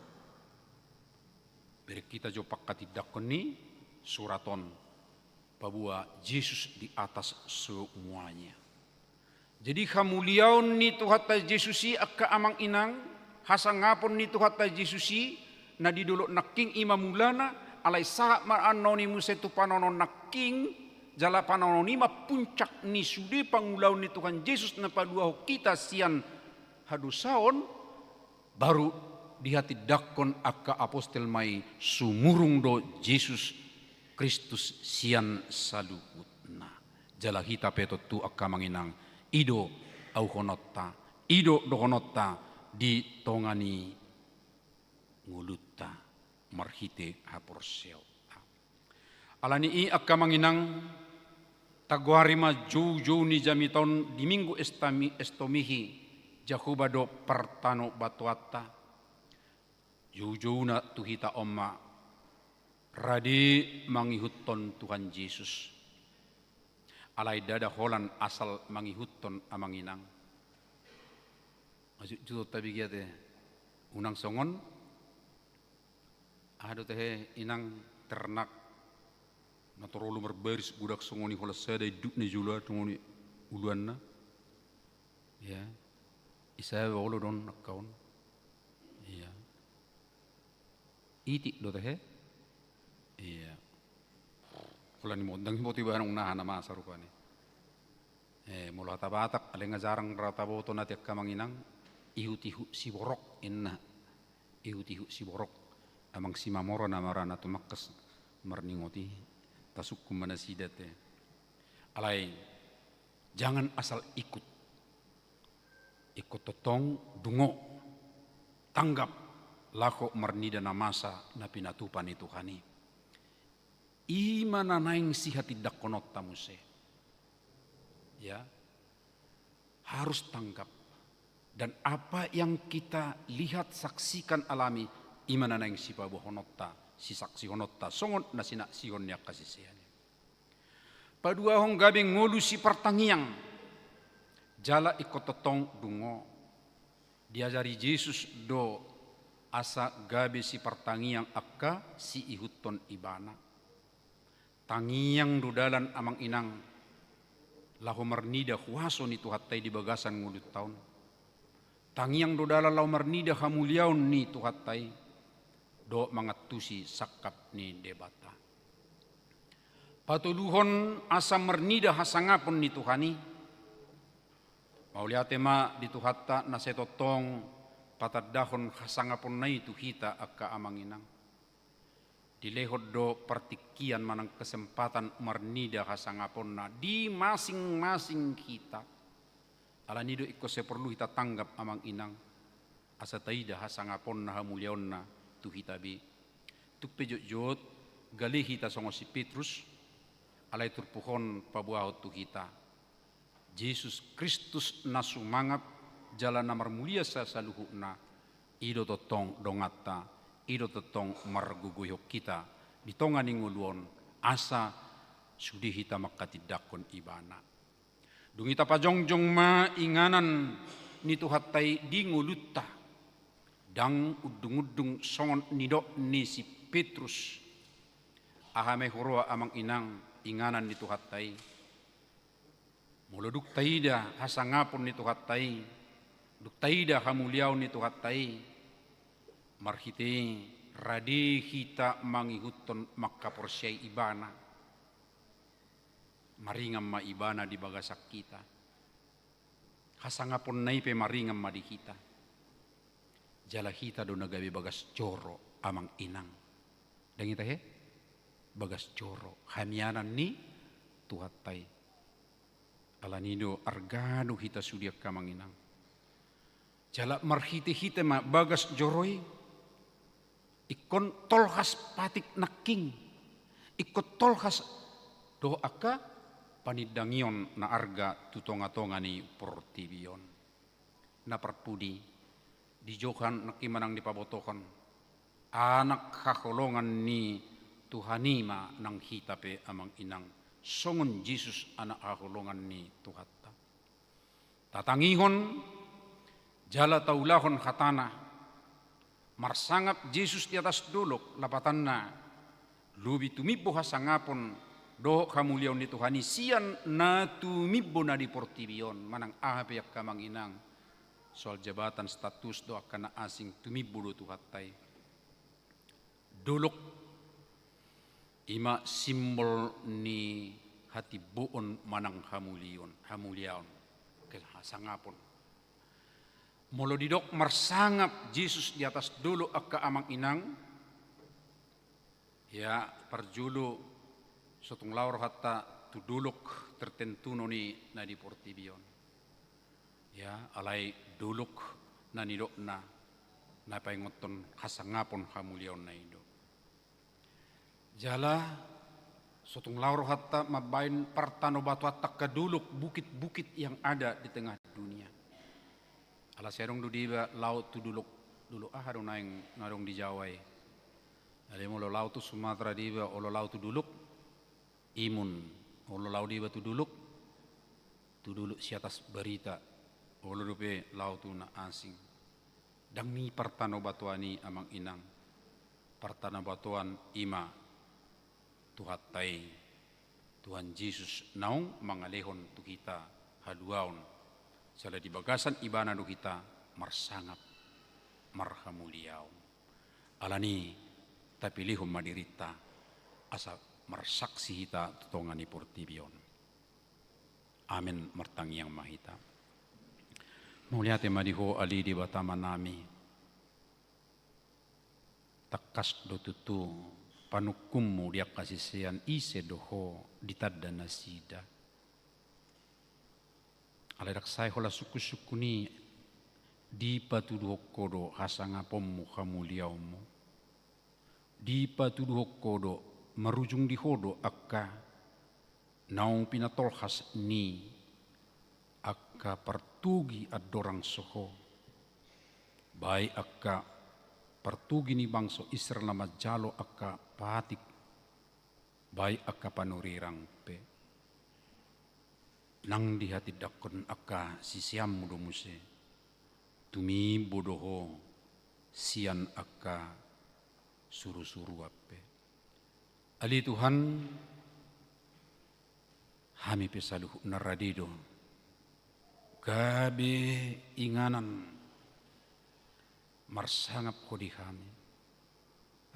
Bereng hita jo pangkatindangkon ni surat on, paboa Jesus di atas semuanya. Jadi hamuliaon ni Tuhanta Jesus i angka amang inang, hasangapon ni Tuhanta Jesus i, na di dolok nangkin i ma mulana, alai sahat ma annon i muse tu panaonon nangkin, jala panaonon i ma puncak ni sude pangulaon ni Tuhan Jesus na paluahon hita sian hadosaon, baru dihatindangkon angka apostel ma i sumurung do Jesus Kristus sian saluhutna. Jala hita pe tontu angka amang inang, i do auhononta, i do dohononta di tonga ni ngolunta marhite haporseaonta. Ala ni i angka amang inang, tagoari ma joujou ni jamita on di Minggu Estami-, Estomihi, Jahowa do partanobatoanta. Joujouna tu hita on ma rade mangihuthon Tuhan Jesus. Alai ndada holan asal mangihuthon amang inang. Maksud juto tabigia te, unang songon aha do tehe inang ternak na torolu marbaris, godang songon i holan sada indukna i jolo, songon i uluanna. Ia. Isa olo do on angka on. Ia. Itik do tehe. Ia. Holan i mo, ndang i mo tiba nang naha na masa rupani. Eh, molo hata Batak, alai nga jarang ra taboto na ti angka amang inang, ihut-ihut siborok inna. Ihut-ihut siborok. Amang Simamora nama ra na tumangkas marningot i, tasungkun ma nasida te. Alai, jangan asal ikut. Ingkon tongtong dungo, tanggap, laho marnida na masa na pinatupa ni Tuhan i. I ma na naeng sihatindangkononta muse. Ya. Harus tanggap. Dan apa yang kita lihat, saksikan, alami, i ma na naeng sipaboahononta, sisaksihononta, songon na sinaksihon ni angka sisean i. Paduahon, gabe ngolu sipartangiang. Jala ingkon tongtong dungo. Diajari Jesus do asa gabe sipartangiang angka siihuthon ibana. Tangiang do dalan amang inang, laho marnida huaso ni Tuhanta i di bagasan ngolunta on. Tangiang do dalan laho marnida hamuliaon ni Tuhanta i, dohot mangantusi sangkap ni Debata. Patoluhon, asa marnida hasangapon ni Tuhan i. Mauliate ma di Tuhanta na sai tongtong patandahon hasangaponna i tu hita angka amang inang. Dilehon do partingkian manang kesempatan marnida hasangaponna di masing-masing hita. Ala ni do ingkon sai porlu hita tanggap amang inang, asa taida hasangaponna hamuliaonna tu hita be. Tung pe jotjot, gale hita songon si Petrus, alai turpuk on paboahon tu hita. Jesus Kristus na sumangat jala na marmulia sa-, saluhutna, i do tongtong donganta, i do tongtong margogoihon hita di tonga ni ngolu on, asa sude hita mangkatindangkon ibana. Dung i tapajongjong ma inganan ni Tuhanta i di ngolunta, ndang undung-undung songon nidok ni si Petrus. Aha ma i huroha amang inang inganan ni Tuhanta i? Molo dung taida hasangapon ni Tuhanta i, dung taida hamuliaon ni Tuhanta i, Marhite i rade hita mangihuthon mangkaporseai Ibana. Maringan ma Ibana di bagasan hita. Hasangaponna i pe maringan ma di hita. Jala hita do na gabe bagas joro amang inang. Dang hita he? Bagas joro hamianan ni Tuhanta i. Alani do arga do hita sude angka amang inang. Jala marhitehite ma bagas joro i ingkon tolhas patik nangkin, ingkon tolhas dohot angka panindangion na arga tu tongatonga ni portibi on. Na parpudi, di Johan nangkin manang dipabotohon, anak haholongan ni Tuhan i ma nang hita pe amang inang, songon Jesus anak haholongan ni Tuhanta. Tatangihon jala taulahon hatana, marsangap Jesus di atas dolok, lapatanna lobi tumimbo hasangapon dohot hamuliaon ni Tuhan i sian na tumimbo na di portibi on, manang aha pe angka amang inang, soal jabatan, status do angka na asing, tumimbo do Tuhanta i. Dolok i ma simbol ni hatimboon manang hamulion, hamuliaon, hasangapon. Molo didok marsangap Jesus di atas dolok angka amang inang, ya, parjolo so tung laho rohanta tu dolok tertentu non i na di portibi on. Ya, alai dolok na nidokna na paingothon hasangapon hamuliaonna i do. Jala so tung laho rohanta mambaen partanobatoanta angka dolok, bukit-bukit yang ada di tengah dunia. Ala sai adong do diba laho tu dolok, dolok aha do naeng na adong di Jawa i. Alai molo laho tu Sumatera diba, olo laho tu dolok Imun, olo laho diba tu dolok, tu dolok si atas barita, olo dope laho tu na asing. Dang i partanobatoan i amang inang, partanobatoan i ma Tuhanta i, Tuhan Jesus naung mangalehon tu hita haluaon, jala di bagasan Ibana do hita marsangap, marhamuliaon. Alani i tapilihon ma dirinta asa marsaksi hita tu tonga ni portibi on. Amen. Martangiang ma hita. Mauliate ma di Ho ale Debata Amanami. Tangkas do tutu panungkunmu di angka sisean, ise do Ho ditanda nasida. Alai ndang sae holan sungkunsungkun i dipatuduhon Ho do hasangaponmu, hamuliaonmu. Dipatuduhon Ho do, marujung di Ho do angka naung pinatolhas ni angka partogi andorang so Ho. Baik angka partogi ni bangso Israel na manjalo angka patik, baik angka panurirang pe. Nang dihatindangkon angka siseanmu do muse, tumimbo do Ho sian angka surusuruan pe. Ale Tuhan, hami pe saluhutna rade do gabe inganan marsangap Ho di hami.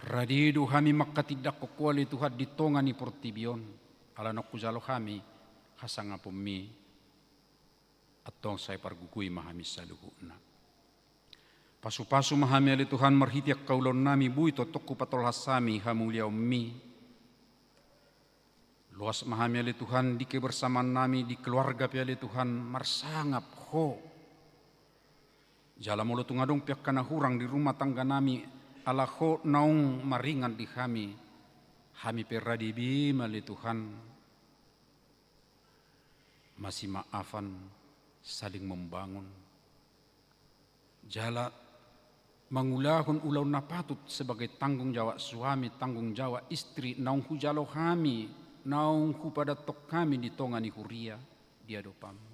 Rade do hami manghatindangkon Ho ale Tuhan di tonga ni portibi on, ala naung hujalo hami hasangaponmi. Antong sai pargogoi ma hami saluhutna. Pasupasu ma hami ale Tuhan marhite angka ulaonnami, boi tongtong hupatolhas hami hamuliaonmi. Loas ma hami ale Tuhan di kebersamaannami di keluarga pe ale Tuhan marsangap Ho. Jala molo tung adong pe angka na hurang di rumah tangganami, ala Ho naung maringan di hami, hami pe rade be ma ale Tuhan masimaafan, saling membangun. Jala mangulahon ulaon na patut sebagai tanggung jawab suami, tanggung jawab istri, naung hujalo hami, naung hupadanton hami di tonga ni huria di adopanmu.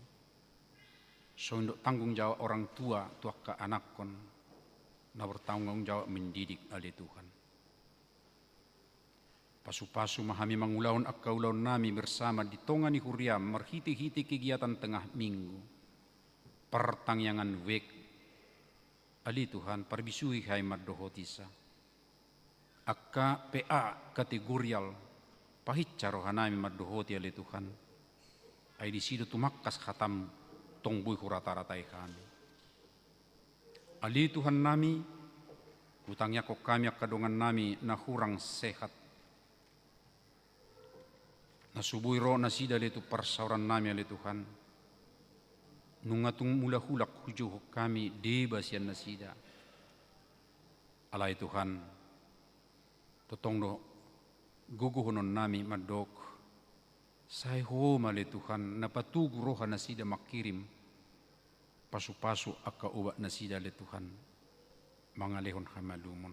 Songon i do tanggung jawab orang tua tu angka anakkon, na bertanggung jawab mendidik ale Tuhan. Pasupasu ma hami mangulahon angka ulaonnami bersama di tonga ni huriam marhitehite kegiatan tengah minggu, partangiangan wijk, Ale Tuhan, parbisuhi hami mandohoti sa. Angka P A kategorial, pahinsa rohanami mandohoti ale Tuhan. Ai disi do tumangkas hatam tong boi hurata-ratai hami. Ale Tuhannami, hutangiangkon hami angka dongannami na hurang sehat. Na so boi ro nasida ale tu parsaorannami ale Tuhan. Nunga tung mula hulak hujouhon hami deba sian nasida. Alai Tuhan, tongtong do gogohononnami mandok, sai Ho ma ale Tuhan na patogu roha nasida mangkirim pasu-pasu angka obat nasida ale Tuhan, mangalehon hamalumon.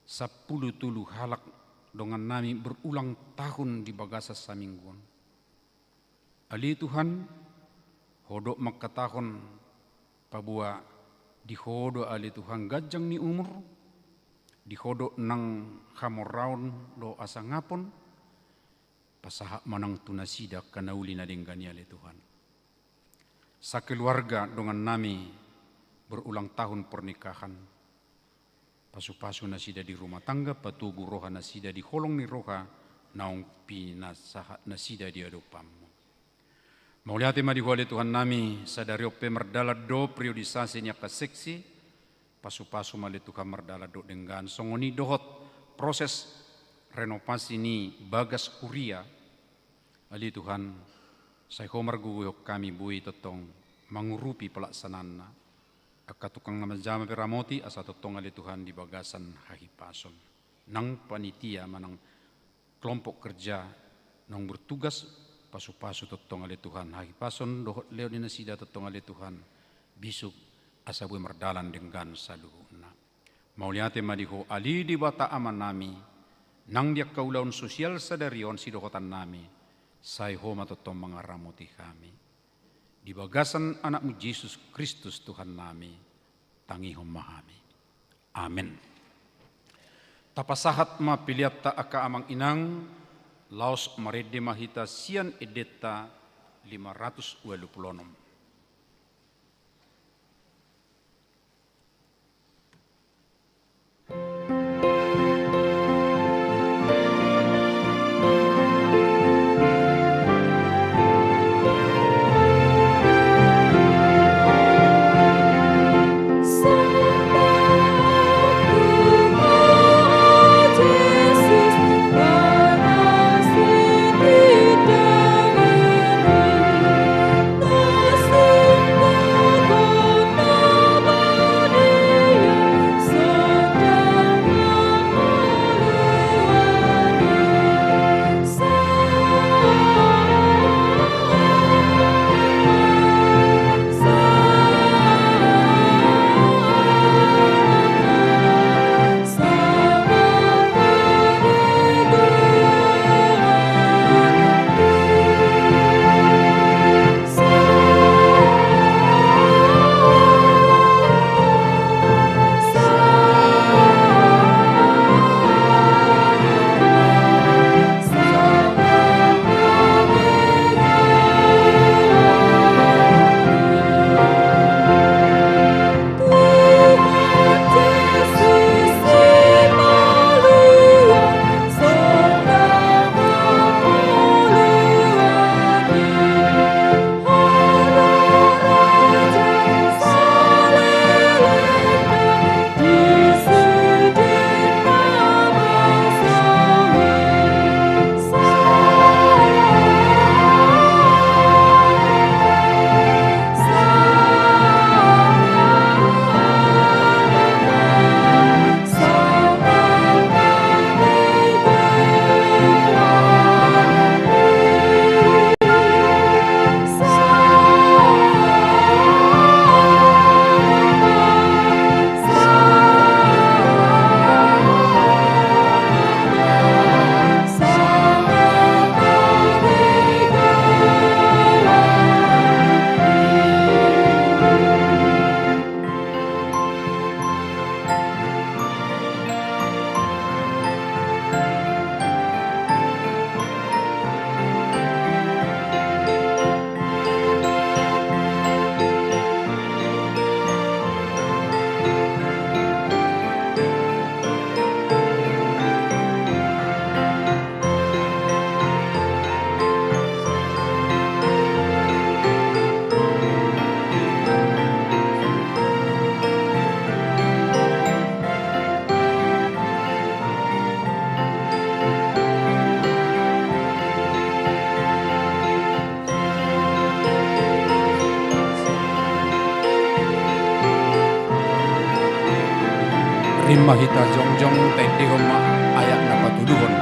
Sampulu tolu halak dongannami berulang tahun di bagasan saminggu on. Ale Tuhan, Ho do mangkatahon paboa di Ho do ale Tuhan ganjang ni umur, di Ho do nang hamoraon dohot hasangapon, pasahat ma nang tu nasida angka na uli na denggan i ale Tuhan. Sakeluarga dongannami berulang tahun pernikahan. Pasu-pasu nasida di rumah tangga, patogu roha nasida di holong ni roha naung pinasahat nasida di adopanmu. Mauliate ma di Ho ale Tuhannami, sadari on pe mardalan do priorisasi ni angka seksi, pasu-pasu ma ale Tuhan mardalan do denggan. Songon i dohot proses renovasi ni bagas kuria, ale Tuhan, sai Ho margogoihon hami boi tongtong mangurupi pelaksanaanna. Angka tukang na manjama pe ramoti asa tongtong ale Tuhan di bagasan hahipason. Nang panitia manang kelompok kerja naung bertugas, pasu-pasu tongtong ale Tuhan hahipason dohot lehon ni nasida tongtong ale Tuhan bisuk asa boi mardalan denggan saluhutna. Mauliate ma di Ho ale Debata Amanami, nang di angka ulaon sosial sadari on sidohotannami, sai Ho ma tongtong mangaramoti hami. Di bagasan Anakmu Jesus Kristus Tuhannami, tangihon ma hami. Amen. Tapasahat ma peleanta angka amang inang, laos marende ma hita sian endenta lima ratus ualu pulu onom. Ma hita jongjong, tendehon ma ayat na patoluhon.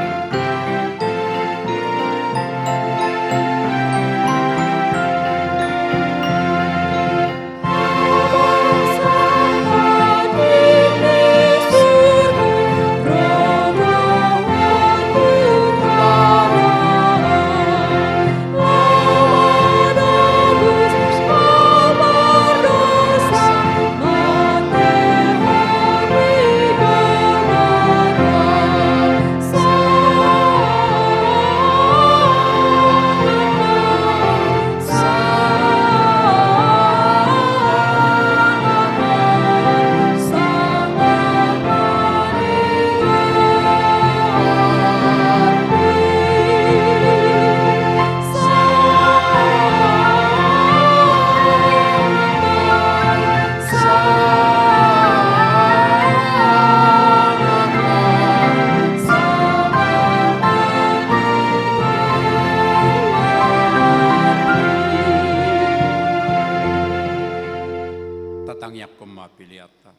Tatangiangkon ma peleanta.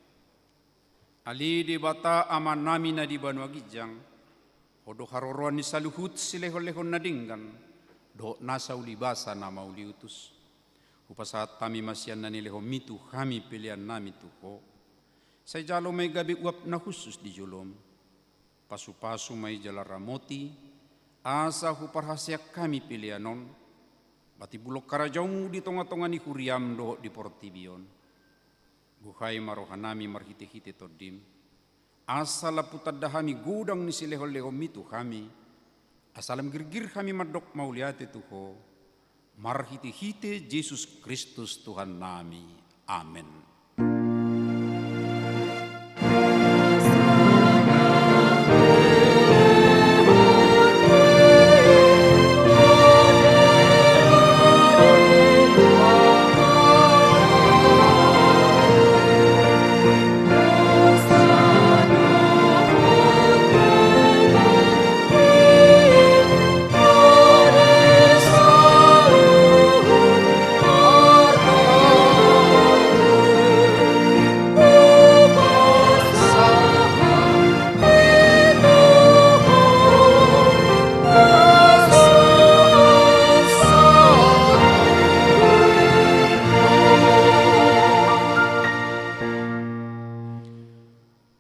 Ale Debata Amanami na di banua ginjang, Ho do haroroan ni saluhut silehonlehon na denggan dohot nasa ulibasa na mauliutus. Hupasahat hami ma sian na nilehonMi tu hami peleannami tu Ho. Sai jalo ma i gabe uap na hushus di joloM. Pasupasu ma i jala ramoti, asa huparhaseang hami pelean on, patimbulhon harajaonMu di tongatonga ni huriaM dohot di portibi on. Buhai ma rohanami marhitehite TondiM, asa lam hutanda hami godang ni silehonlehonMi tu hami, asa lam girgir hami mandok mauliate tu Ho, marhitehite Jesus Kristus Tuhannami. Amen.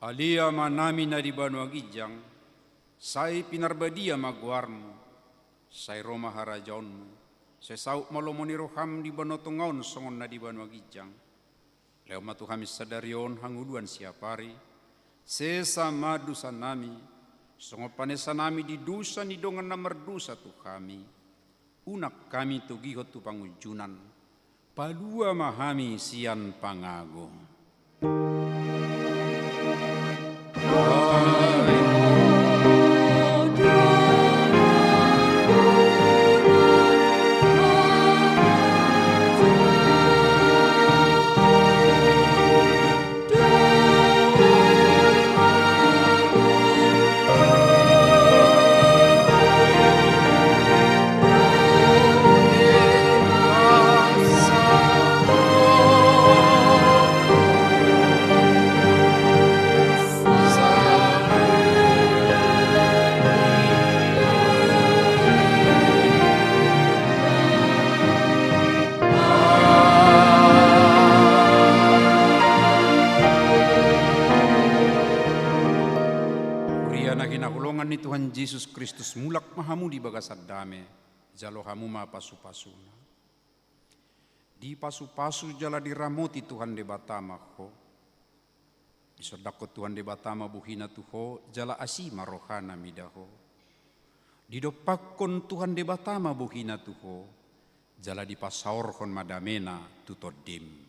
Ale Amanami na di banua ginjang, sai pinarbadia ma goarMu, sai ro ma harajaonMu, sai saut ma lomo ni rohaM di banua tonga on songon na di banua ginjang. Lehon ma tu hami sadari on hangoluan siapari, sesa ma dosanami, songon panesanami di dosa ni dongan na mardosa tu hami. Unang hami togihon tu pangunjunan, palua ma hami sian pangago. Huria na hinaholongan ni Tuhan Jesus Kristus, mulak ma hamu di bagasan dame, jalo hamu ma pasupasuna. Dipasupasu jala diramoti Tuhan Debata ma ho. Disondangkon Tuhan Debata ma bohina tu ho, jala asi ma rohana mida ho. Didompakkon Tuhan Debata ma bohina tu ho, jala dipasaorhon ma damena tu tondim.